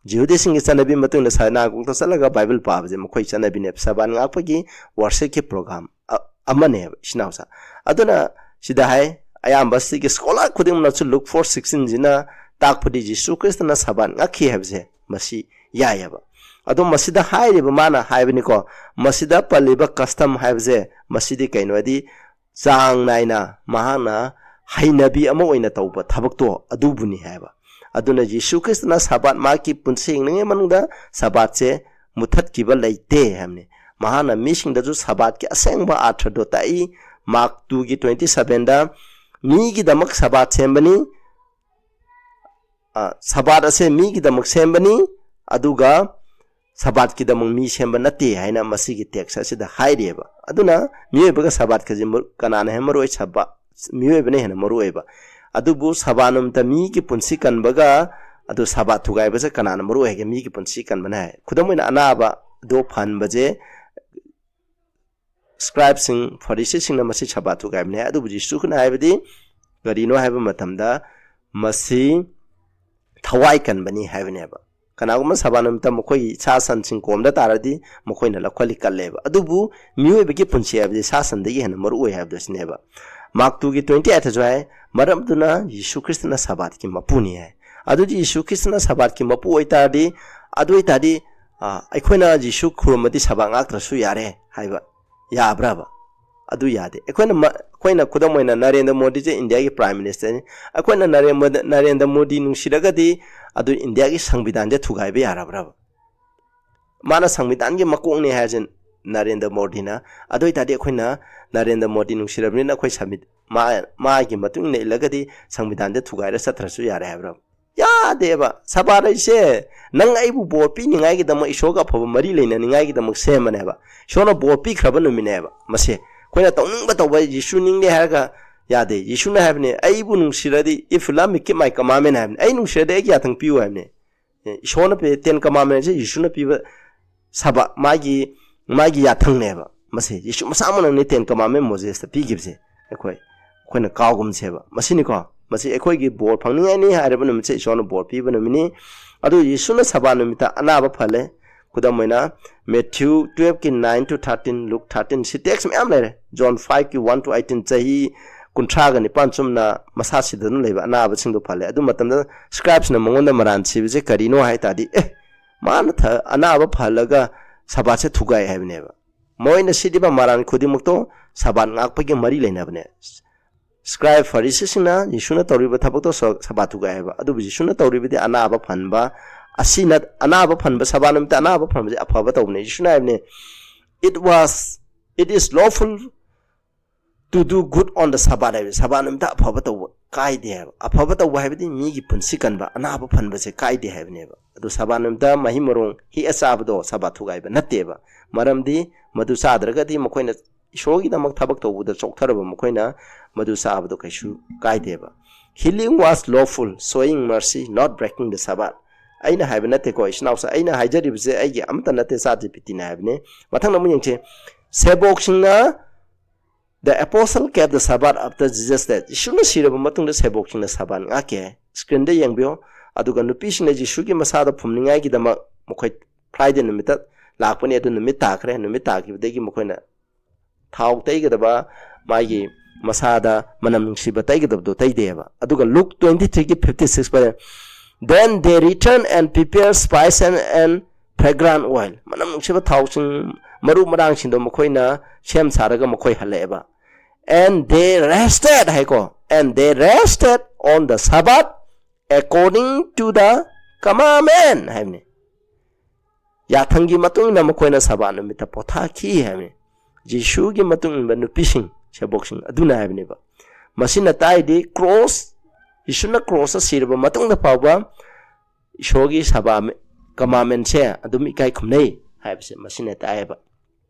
ꯖꯤꯍꯨꯗꯤꯁꯤꯡꯒꯤ ꯆꯠꯅꯕꯤ ꯃꯇꯨꯡ ꯏꯟꯅ ꯁꯥꯏꯅꯥꯒꯣꯛꯇ ꯆꯠꯂꯒ ꯕꯥꯏꯕꯜ ꯄꯥꯕꯁꯦ ꯃꯈꯣꯏ ꯆꯠꯅꯕꯤꯅꯦꯕ, ꯁꯕꯥꯠ ꯉꯥꯛꯄꯒꯤ worship ꯀꯤ program ꯑ-, ꯑꯃꯅꯦꯕ, ꯏꯆꯤꯟ ꯏꯅꯥꯎꯁꯥ꯫ ꯑꯗꯨꯅ ꯁꯤꯗ ꯍꯥꯏ, ꯑꯌꯥꯝꯕ ꯁꯤꯒꯤ scholar ꯈꯨꯗꯤꯡꯃꯛꯅꯁꯨ Luke four sixteen ꯁꯤꯅ ꯇꯥꯛꯄꯗꯤ ꯖꯤꯁꯨ ꯈ꯭ꯔꯤꯁꯇꯅ ꯁꯕꯥꯠ ꯉꯥꯛꯈꯤ ꯍꯥꯏꯕꯁꯦ ꯃꯁꯤ ꯌꯥꯏꯑꯕ꯫ ꯑꯗꯣ ꯃꯁꯤꯗ ꯍꯥꯏꯔꯤꯕ, ꯃꯥꯅ ꯍꯥꯏꯕꯅꯤꯀꯣ, ꯃꯁꯤꯗ ꯄꯜꯂꯤꯕ custom ꯍꯥꯏꯕꯁꯦ ꯃꯁꯤꯗꯤ ꯀꯩꯅꯣ ꯍꯥꯏꯗꯤ, ꯆꯥꯡ ꯅꯥꯏꯅ ꯃꯍꯥꯛꯅ ꯍꯩꯅꯕꯤ ꯑꯃ ꯑꯣꯏꯅ ꯇꯧꯕ ꯊꯕꯛꯇꯣ ꯑꯗꯨꯕꯨꯅꯤ ꯍꯥꯏꯕ꯫ ꯑꯗꯨꯅ ꯖꯤꯁꯨ ꯈ꯭ꯔꯤꯁꯇꯅ ꯁꯕꯥꯠ ꯃꯍꯥꯛꯀꯤ ꯄꯨꯟꯁꯤ ꯍꯤꯡꯂꯤꯉꯩ ꯃꯅꯨꯡꯗ ꯁꯕꯥꯠꯁꯦ ꯃꯨꯊꯠꯈꯤꯕ ꯂꯩꯇꯦ ꯍꯥꯏꯕꯅꯤ꯫ ꯃꯍꯥꯛꯅ ꯃꯤꯁꯤꯡꯗꯁꯨ ꯁꯕꯥꯠꯀꯤ ꯑꯁꯦꯡꯕ ꯑꯥꯔꯊꯗꯣ ꯇꯥꯛꯏ꯫ ꯃꯥꯔꯛ two ꯒꯤ twenty seven ꯗ, "ꯃꯤꯒꯤꯗꯃꯛ ꯁꯕꯥꯠ ꯁꯦꯝꯕꯅꯤ, ꯑ, ꯁꯕꯥꯠ ꯑꯁꯦ ꯃꯤꯒꯤꯗꯃꯛ ꯁꯦꯝꯕꯅꯤ, ꯑꯗꯨꯒ ꯁꯕꯥꯠꯀꯤꯗꯃꯛ ꯃꯤ ꯁꯦꯝꯕ ꯅꯠꯇꯦ" ꯍꯥꯏꯅ ꯃꯁꯤꯒꯤ text ꯑꯁꯤꯗ ꯍꯥꯏꯔꯤꯑꯕ꯫ ꯑꯗꯨꯅ ꯃꯤꯑꯣꯏꯕꯒ ꯁꯕꯥꯠꯀꯁꯦ ꯃꯔꯨ-, ꯀꯅꯥꯅ ꯍꯦꯟꯅ ꯃꯔꯨ ꯑꯣꯏ? ꯁꯕꯥ-, ꯃꯤꯑꯣꯏꯕꯅ ꯍꯦꯟꯅ ꯃꯔꯨ ꯑꯣꯏꯕ꯫ ꯑꯗꯨꯕꯨ ꯁꯕꯥꯠ ꯅꯨꯃꯤꯠꯇ ꯃꯤꯒꯤ ꯄꯨꯟꯁꯤ ꯀꯟꯕꯒ ꯑꯗꯨ ꯁꯕꯥꯠ ꯊꯨꯒꯥꯏꯕꯁꯦ ꯀꯅꯥꯅ ꯃꯔꯨ ꯑꯣꯏ ꯍꯥꯏꯒꯦ? ꯃꯤꯒꯤ ꯄꯨꯟꯁꯤ ꯀꯟꯕꯅ ꯍꯥꯏ꯫ ꯈꯨꯗꯝ ꯑꯣꯏꯅ, ꯑꯅꯥꯕꯗꯣ ꯐꯍꯟꯕꯁꯦ scribe ꯁꯤꯡ, ꯐꯔꯤꯁꯤꯁꯤꯡꯅ ꯃꯁꯤ ꯁꯕꯥꯠ ꯊꯨꯒꯥꯏꯕꯅꯤ ꯍꯥꯏ꯫ ꯑꯗꯨꯕꯨ ꯖꯤꯁꯨꯅ ꯍꯥꯏꯕꯗꯤ ꯀꯔꯤꯅꯣ ꯍꯥꯏꯕ ꯃꯇꯝꯗ, ꯃꯁꯤ ꯊꯋꯥꯏ ꯀꯟꯕꯅꯤ ꯍꯥꯏꯕꯅꯦꯕ꯫ ꯀꯅꯥꯒꯨꯝꯕ ꯁꯕꯥꯠ ꯅꯨꯃꯤꯠꯇ ꯃꯈꯣꯏꯒꯤ ꯁꯥ ꯁꯟꯁꯤꯡ ꯀꯣꯝꯗ ꯇꯥꯔꯗꯤ ꯃꯈꯣꯏꯅ ꯂꯧꯈꯠꯂꯤ, ꯀꯜꯂꯦꯕ꯫ ꯑꯗꯨꯕꯨ ꯃꯤꯑꯣꯏꯕꯒꯤ ꯄꯨꯟꯁꯤ ꯍꯥꯏꯕꯗꯤ ꯁꯥ ꯁꯟꯗꯒꯤ ꯍꯦꯟꯅ ꯃꯔꯨ ꯑꯣꯏ ꯍꯥꯏꯕꯗꯨ ꯑꯁꯤꯅꯦꯕ꯫ ꯃꯥꯔꯛ two ꯒꯤ twenty eight ꯇꯁꯨ ꯍꯥꯏ, "ꯃꯔꯝ ꯑꯗꯨꯅ ꯖꯤꯁꯨ ꯈ꯭ꯔꯤꯁꯇꯅ ꯁꯕꯥꯠꯀꯤ ꯃꯄꯨꯅꯤ" ꯍꯥꯏ꯫ ꯑꯗꯨꯗꯤ ꯖꯤꯁꯨ ꯈ꯭ꯔꯤꯁꯇꯅ ꯁꯕꯥꯠꯀꯤ ꯃꯄꯨ ꯑꯣꯏꯇꯥꯔꯗꯤ, ꯑꯗꯨ ꯑꯣꯏꯇꯥꯔꯗꯤ, ꯑ, ꯑꯩꯈꯣꯏꯅ ꯖꯤꯁꯨ ꯈꯨꯔꯨꯝꯃꯗꯤ ꯁꯕꯥꯠ ꯉꯥꯛꯇ꯭ꯔꯁꯨ ꯌꯥꯔꯦ ꯍꯥꯏꯕ ꯌꯥꯕ꯭ꯔꯕ? ꯑꯗꯨ ꯌꯥꯗꯦ꯫ ꯑꯩꯈꯣꯏꯅ ꯃ-, ꯑꯩꯈꯣꯏꯅ ꯈꯨꯗꯝ ꯑꯣꯏꯅ ꯅꯔꯦꯟꯗ꯭ꯔ ꯃꯣꯗꯤꯁꯦ ꯏꯟꯗꯤꯌꯥꯒꯤ Prime Minister ꯅꯤ꯫ ꯑꯩꯈꯣꯏꯅ ꯅꯔꯦꯟ-, ꯅꯔꯦꯟꯗ꯭ꯔ ꯃꯣꯗꯤ ꯅꯨꯡꯁꯤꯔꯒꯗꯤ ꯑꯗꯨ ꯏꯟꯗꯤꯌꯥꯒꯤ ꯁꯪꯕꯤꯙꯥꯟꯁꯦ ꯊꯨꯒꯥꯏꯕ ꯌꯥꯔꯕ꯭ꯔꯕ? ꯃꯥꯅ ꯁꯪꯕꯤꯙꯥꯟꯒꯤ ꯃꯀꯣꯛꯅꯦ ꯍꯥꯏꯔꯁꯦ, ꯅꯔꯦꯟꯗ꯭ꯔ ꯃꯣꯗꯤꯅ꯫ ꯑꯗꯨ ꯑꯣꯏꯇꯥꯔꯗꯤ ꯑꯩꯈꯣꯏꯅ ꯅꯔꯦꯟꯗ꯭ꯔ ꯃꯣꯗꯤ ꯅꯨꯡꯁꯤꯔꯕꯅꯤꯅ ꯑꯩꯈꯣꯏ ꯁꯃꯤ-, ꯃꯥ-, ꯃꯥꯒꯤ ꯃꯇꯨꯡ ꯏꯟꯅ ꯏꯜꯂꯒꯗꯤ ꯁꯪꯕꯤꯙꯥꯟꯁꯦ ꯊꯨꯒꯥꯏꯔ ꯆꯠꯇ꯭ꯔꯁꯨ ꯌꯥꯔꯦ ꯍꯥꯏꯕ꯭ꯔꯥ? ꯌꯥꯗꯦꯕ꯫ ꯁꯕꯥꯠ ꯍꯥꯏꯁꯦ ꯅꯪ ꯑꯩꯕꯨ ꯕꯣꯔ ꯄꯤꯅꯤꯡꯉꯥꯏꯒꯤꯗꯃꯛ, ꯏꯁꯣꯔꯒ ꯑꯐꯕ ꯃꯔꯤ ꯂꯩꯅꯅꯤꯡꯉꯥꯏꯒꯤꯗꯃꯛ ꯁꯦꯝꯕꯅꯦꯕ꯫ ꯏꯁꯣꯔꯅ ꯕꯣꯔ ꯄꯤꯈ꯭ꯔꯕ ꯅꯨꯃꯤꯠꯅꯦꯕ ꯃꯁꯦ꯫ ꯑꯩꯈꯣꯏꯅ ꯇꯧꯅꯤꯡꯕ ꯇꯧꯕ, ꯖꯤꯁꯨ ꯅꯤꯡꯗꯦ ꯍꯥꯏꯔꯒ ꯌꯥꯗꯦ꯫ ꯖꯤꯁꯨꯅ ꯍꯥꯏꯕꯅꯦ, "ꯑꯩꯕꯨ ꯅꯨꯡꯁꯤꯔꯗꯤ, if you love me, keep my commandment" ꯍꯥꯏꯕꯅꯦ꯫ "ꯑꯩ ꯅꯨꯡꯁꯤꯔꯗꯤ ꯑꯩꯒꯤ ꯌꯥꯊꯪ ꯄꯤꯌꯨ" ꯍꯥꯏꯕꯅꯦ꯫ ꯑꯦ, ꯏꯁꯣꯔꯅ ꯄꯤ-, ꯇꯦꯟ ꯀꯃꯥꯟꯃꯦꯟꯁꯦ ꯖꯤꯁꯨꯅ ꯄꯤꯕ ꯁꯕꯥ-, ꯃꯥꯒꯤ, ꯃꯥꯒꯤ ꯌꯥꯊꯪꯅꯦꯕ ꯃꯁꯦ꯫ ꯖꯤꯁꯨ ꯃꯁꯥꯃꯛꯅꯅꯦ ꯇꯦꯟ ꯀꯃꯥꯟꯃꯦꯟ ꯃꯣꯖꯦꯁꯇ ꯄꯤꯈꯤꯕꯁꯦ꯫ ꯑꯩꯈꯣꯏ, ꯑꯩꯈꯣꯏꯅ ꯀꯥꯎꯒꯨꯝꯁꯦꯕ꯫ ꯃꯁꯤꯅꯤꯀꯣ, ꯃꯁꯤ ꯑꯩꯈꯣꯏꯒꯤ ꯕꯣꯔ ꯐꯪꯅꯤꯡꯉꯥꯏꯅꯤ ꯍꯥꯏꯔꯕ ꯅꯨꯃꯤꯠꯁꯦ ꯏꯁꯣꯔꯅ ꯕꯣꯔ ꯄꯤꯕ ꯅꯨꯃꯤꯠꯅꯤ꯫ ꯑꯗꯨ ꯖꯤꯁꯨꯅ ꯁꯕꯥ ꯅꯨꯃꯤꯠꯇ ꯑꯅꯥꯕ ꯐꯍꯜꯂꯦ꯫ ꯈꯨꯗꯝ ꯑꯣꯏꯅ, ꯃꯦꯊ꯭ꯌꯨ twelve ꯀꯤ nine to thirteen, look thirteen, ꯁꯤ ꯇꯦꯛꯁ ꯃꯌꯥꯝ ꯂꯩꯔꯦ꯫ ꯖꯣꯟ five ꯀꯤ one to eighteen, ꯆꯍꯤ ꯀꯨꯟꯊ꯭ꯔꯥꯒ ꯅꯤꯄꯥꯟ ꯆꯨꯝꯅ ꯃꯁꯥ ꯁꯤꯗꯅ ꯂꯩꯕ ꯑꯅꯥꯕꯁꯤꯡꯗꯣ ꯐꯍꯜꯂꯦ꯫ ꯑꯗꯨ ꯃꯇꯝꯗ ꯁ꯭ꯀ꯭ꯔꯥꯏꯕꯁꯤꯅ ꯃꯉꯣꯟꯗ ꯃꯔꯥꯟ ꯁꯤꯕꯁꯦ ꯀꯔꯤꯅꯣ ꯍꯥꯏ ꯇꯥꯔꯗꯤ, "ꯑꯦ, ꯃꯥꯅ ꯊ-, ꯑꯅꯥꯕ ꯐꯍꯜꯂꯒ ꯁꯕꯥꯠꯁꯦ ꯊꯨꯒꯥꯏ ꯍꯥꯏꯕꯅꯦꯕ"꯫ ꯃꯣꯏꯅ ꯁꯤꯗꯤꯕ ꯃꯔꯥꯟ ꯈꯨꯗꯤꯡꯃꯛꯇꯣ ꯁꯕꯥꯠ ꯉꯥꯛꯄꯒꯤ ꯃꯔꯤ ꯂꯩꯅꯕꯅꯦ꯫ ꯁ꯭ꯀ꯭ꯔꯥꯏꯕ ꯐꯔꯤꯁꯤꯁꯤꯡꯅ ꯖꯤꯁꯨꯅ ꯇꯧꯔꯤꯕ ꯊꯕꯛꯇꯣ ꯁ-, ꯁꯕꯥꯠ ꯊꯨꯒꯥꯏ ꯍꯥꯏꯕ꯫ ꯑꯗꯨꯕꯨ ꯖꯤꯁꯨꯅ ꯇꯧꯔꯤꯕꯗꯤ ꯑꯅꯥꯕ ꯐꯍꯟꯕ, ꯑꯁꯤ ꯅꯠ-, ꯑꯅꯥꯕ ꯐꯍꯟꯕ, ꯁꯕꯥꯠ ꯅꯨꯃꯤꯠꯇ ꯑꯅꯥꯕ ꯐꯍꯟꯕꯁꯦ ꯑꯐꯕ ꯇꯧꯕꯅꯦ꯫ ꯖꯤꯁꯨꯅ ꯍꯥꯏꯕꯅꯦ, "It was, it is lawful to do good on the Sabbath" ꯍꯥꯏꯕ꯫ ꯁꯕꯥꯠ ꯅꯨꯃꯤꯠꯇ ꯑꯐꯕ ꯇꯧꯕ ꯀꯥꯏꯗꯦ ꯍꯥꯏꯕ꯫ ꯑꯐꯕ ꯇꯧꯕ ꯍꯥꯏꯕꯗꯤ ꯃꯤꯒꯤ ꯄꯨꯟꯁꯤ ꯀꯟꯕ, ꯑꯅꯥꯕ ꯐꯍꯟꯕꯁꯦ ꯀꯥꯏꯗꯦ ꯍꯥꯏꯕꯅꯦꯕ꯫ ꯑꯗꯨ ꯁꯕꯥꯠ ꯅꯨꯃꯤꯠꯇ ꯃꯍꯩ ꯃꯔꯣꯡ ꯍꯦꯛꯑ ꯆꯥꯕꯗꯣ ꯁꯕꯥꯠ ꯊꯨꯒꯥꯏꯕ ꯅꯠꯇꯦꯕ꯫ ꯃꯔꯝꯗꯤ ꯃꯗꯨ ꯆꯥꯗ꯭ꯔꯒꯗꯤ ꯃꯈꯣꯏꯅ ꯏꯁꯣꯔꯒꯤꯗꯃꯛ ꯊꯕꯛ ꯇꯧꯕꯗ ꯆꯣꯛꯊꯔꯕ ꯃꯈꯣꯏꯅ ꯃꯗꯨ ꯆꯥꯕꯗꯣ ꯀꯩꯁꯨ ꯀꯥꯏꯗꯦꯕ꯫ "Healing was lawful, showing mercy, not breaking the Sabbath" ꯑꯩꯅ ꯍꯥꯏꯕ ꯅꯠꯇꯦꯀꯣ, ꯏꯆꯤꯟ ꯏꯅꯥꯎꯁꯦ, ꯑꯩꯅ ꯍꯥꯏꯖꯔꯤꯕꯁꯦ ꯑꯩꯒꯤ ꯑꯃꯠꯇ ꯅꯠꯇꯦ, ꯆꯥꯠ ꯖꯤ ꯄꯤ ꯇꯤꯅ ꯍꯥꯏꯕꯅꯦ꯫ ꯃꯊꯪꯗ ꯑꯃꯨꯛ ꯌꯦꯡꯁꯦ꯫ ꯁꯦꯕꯣꯛꯁꯤꯡꯅ, "The apostle kept the Sabbath after Jesus' death." ꯖꯤꯁꯨꯅ ꯁꯤꯔꯕ ꯃꯇꯨꯡꯗ ꯁꯦꯕꯣꯛꯁꯤꯡꯅ ꯁꯕꯥꯠ ꯉꯥꯛꯀꯦ꯫ ꯁ꯭ꯀ꯭ꯔꯤꯟꯗ ꯌꯦꯡꯕꯤꯌꯣ꯫ ꯑꯗꯨꯒ ꯅꯨꯄꯤꯁꯤꯡꯅ ꯖꯤꯁꯨꯒꯤ ꯃꯁꯥꯗ ꯐꯨꯝꯅꯤꯡꯉꯥꯏꯒꯤꯗꯃꯛ ꯃꯈꯣꯏ ꯐ꯭ꯔꯥꯏꯗꯦ ꯅꯨꯃꯤꯠꯇ ꯂꯥꯛꯄꯅꯤ꯫ ꯑꯗꯨ ꯅꯨꯃꯤꯠ ꯇꯥꯈ꯭ꯔꯦ꯫ ꯅꯨꯃꯤꯠ ꯇꯥꯈꯤꯕꯗꯒꯤ ꯃꯈꯣꯏꯅ ꯊꯥꯎ ꯇꯩꯒꯗꯕ, ꯃꯥꯒꯤ ꯃꯁꯥꯗ ꯃꯅꯝ ꯅꯨꯡꯁꯤꯕ ꯇꯩꯒꯗꯕꯗꯣ ꯇꯩꯗꯦꯕ꯫ ꯑꯗꯨꯒ ꯂꯨꯛ twenty three ꯒꯤ fifty six ꯄꯗ, "Then they returned and prepared spice and, and fragrant oil." ꯃꯅꯝ ꯅꯨꯡꯁꯤꯕ ꯊꯥꯎꯁꯤꯡ, ꯃꯔꯨ ꯃꯔꯥꯡꯁꯤꯡꯗꯣ ꯃꯈꯣꯏꯅ ꯁꯦꯝ ꯁꯥꯔꯒ ꯃꯈꯣꯏ ꯍꯜꯂꯛꯑꯦꯕ꯫ "And they rested" ꯍꯥꯏꯀꯣ, "and they rested on the Sabbath according to the commandment" ꯍꯥꯏꯕꯅꯤ꯫ ꯌꯥꯊꯪꯒꯤ ꯃꯇꯨꯡ ꯏꯟꯅ ꯃꯈꯣꯏꯅ ꯁꯕꯥꯠ ꯅꯨꯃꯤꯠꯇ ꯄꯣꯊꯥꯈꯤ ꯍꯥꯏꯕꯅꯤ꯫ ꯖꯤꯁꯨꯒꯤ ꯃꯇꯨꯡ ꯏꯟꯕ ꯅꯨꯄꯤꯁꯤꯡ, ꯁꯦꯕꯣꯛꯁꯤꯡ ꯑꯗꯨꯅ ꯍꯥꯏꯕꯅꯦꯕ꯫ ꯃꯁꯤꯅ ꯇꯥꯛꯏꯗꯤ ꯀ꯭ꯔꯣꯁ, ꯌꯤꯁꯨꯅ ꯀ꯭ꯔꯣꯁꯇ ꯁꯤꯔꯕ ꯃꯇꯨꯡꯗ ꯐꯥꯎꯕ ꯏꯁꯣꯔꯒꯤ ꯁꯕꯥ, ꯀꯃꯥꯟꯃꯦꯟꯁꯦ ꯑꯗꯨꯝ ꯏꯀꯥꯏ ꯈꯨꯝꯅꯩ ꯍꯥꯏꯕꯁꯦ ꯃꯁꯤꯅ ꯇꯥꯛꯑꯦꯕ꯫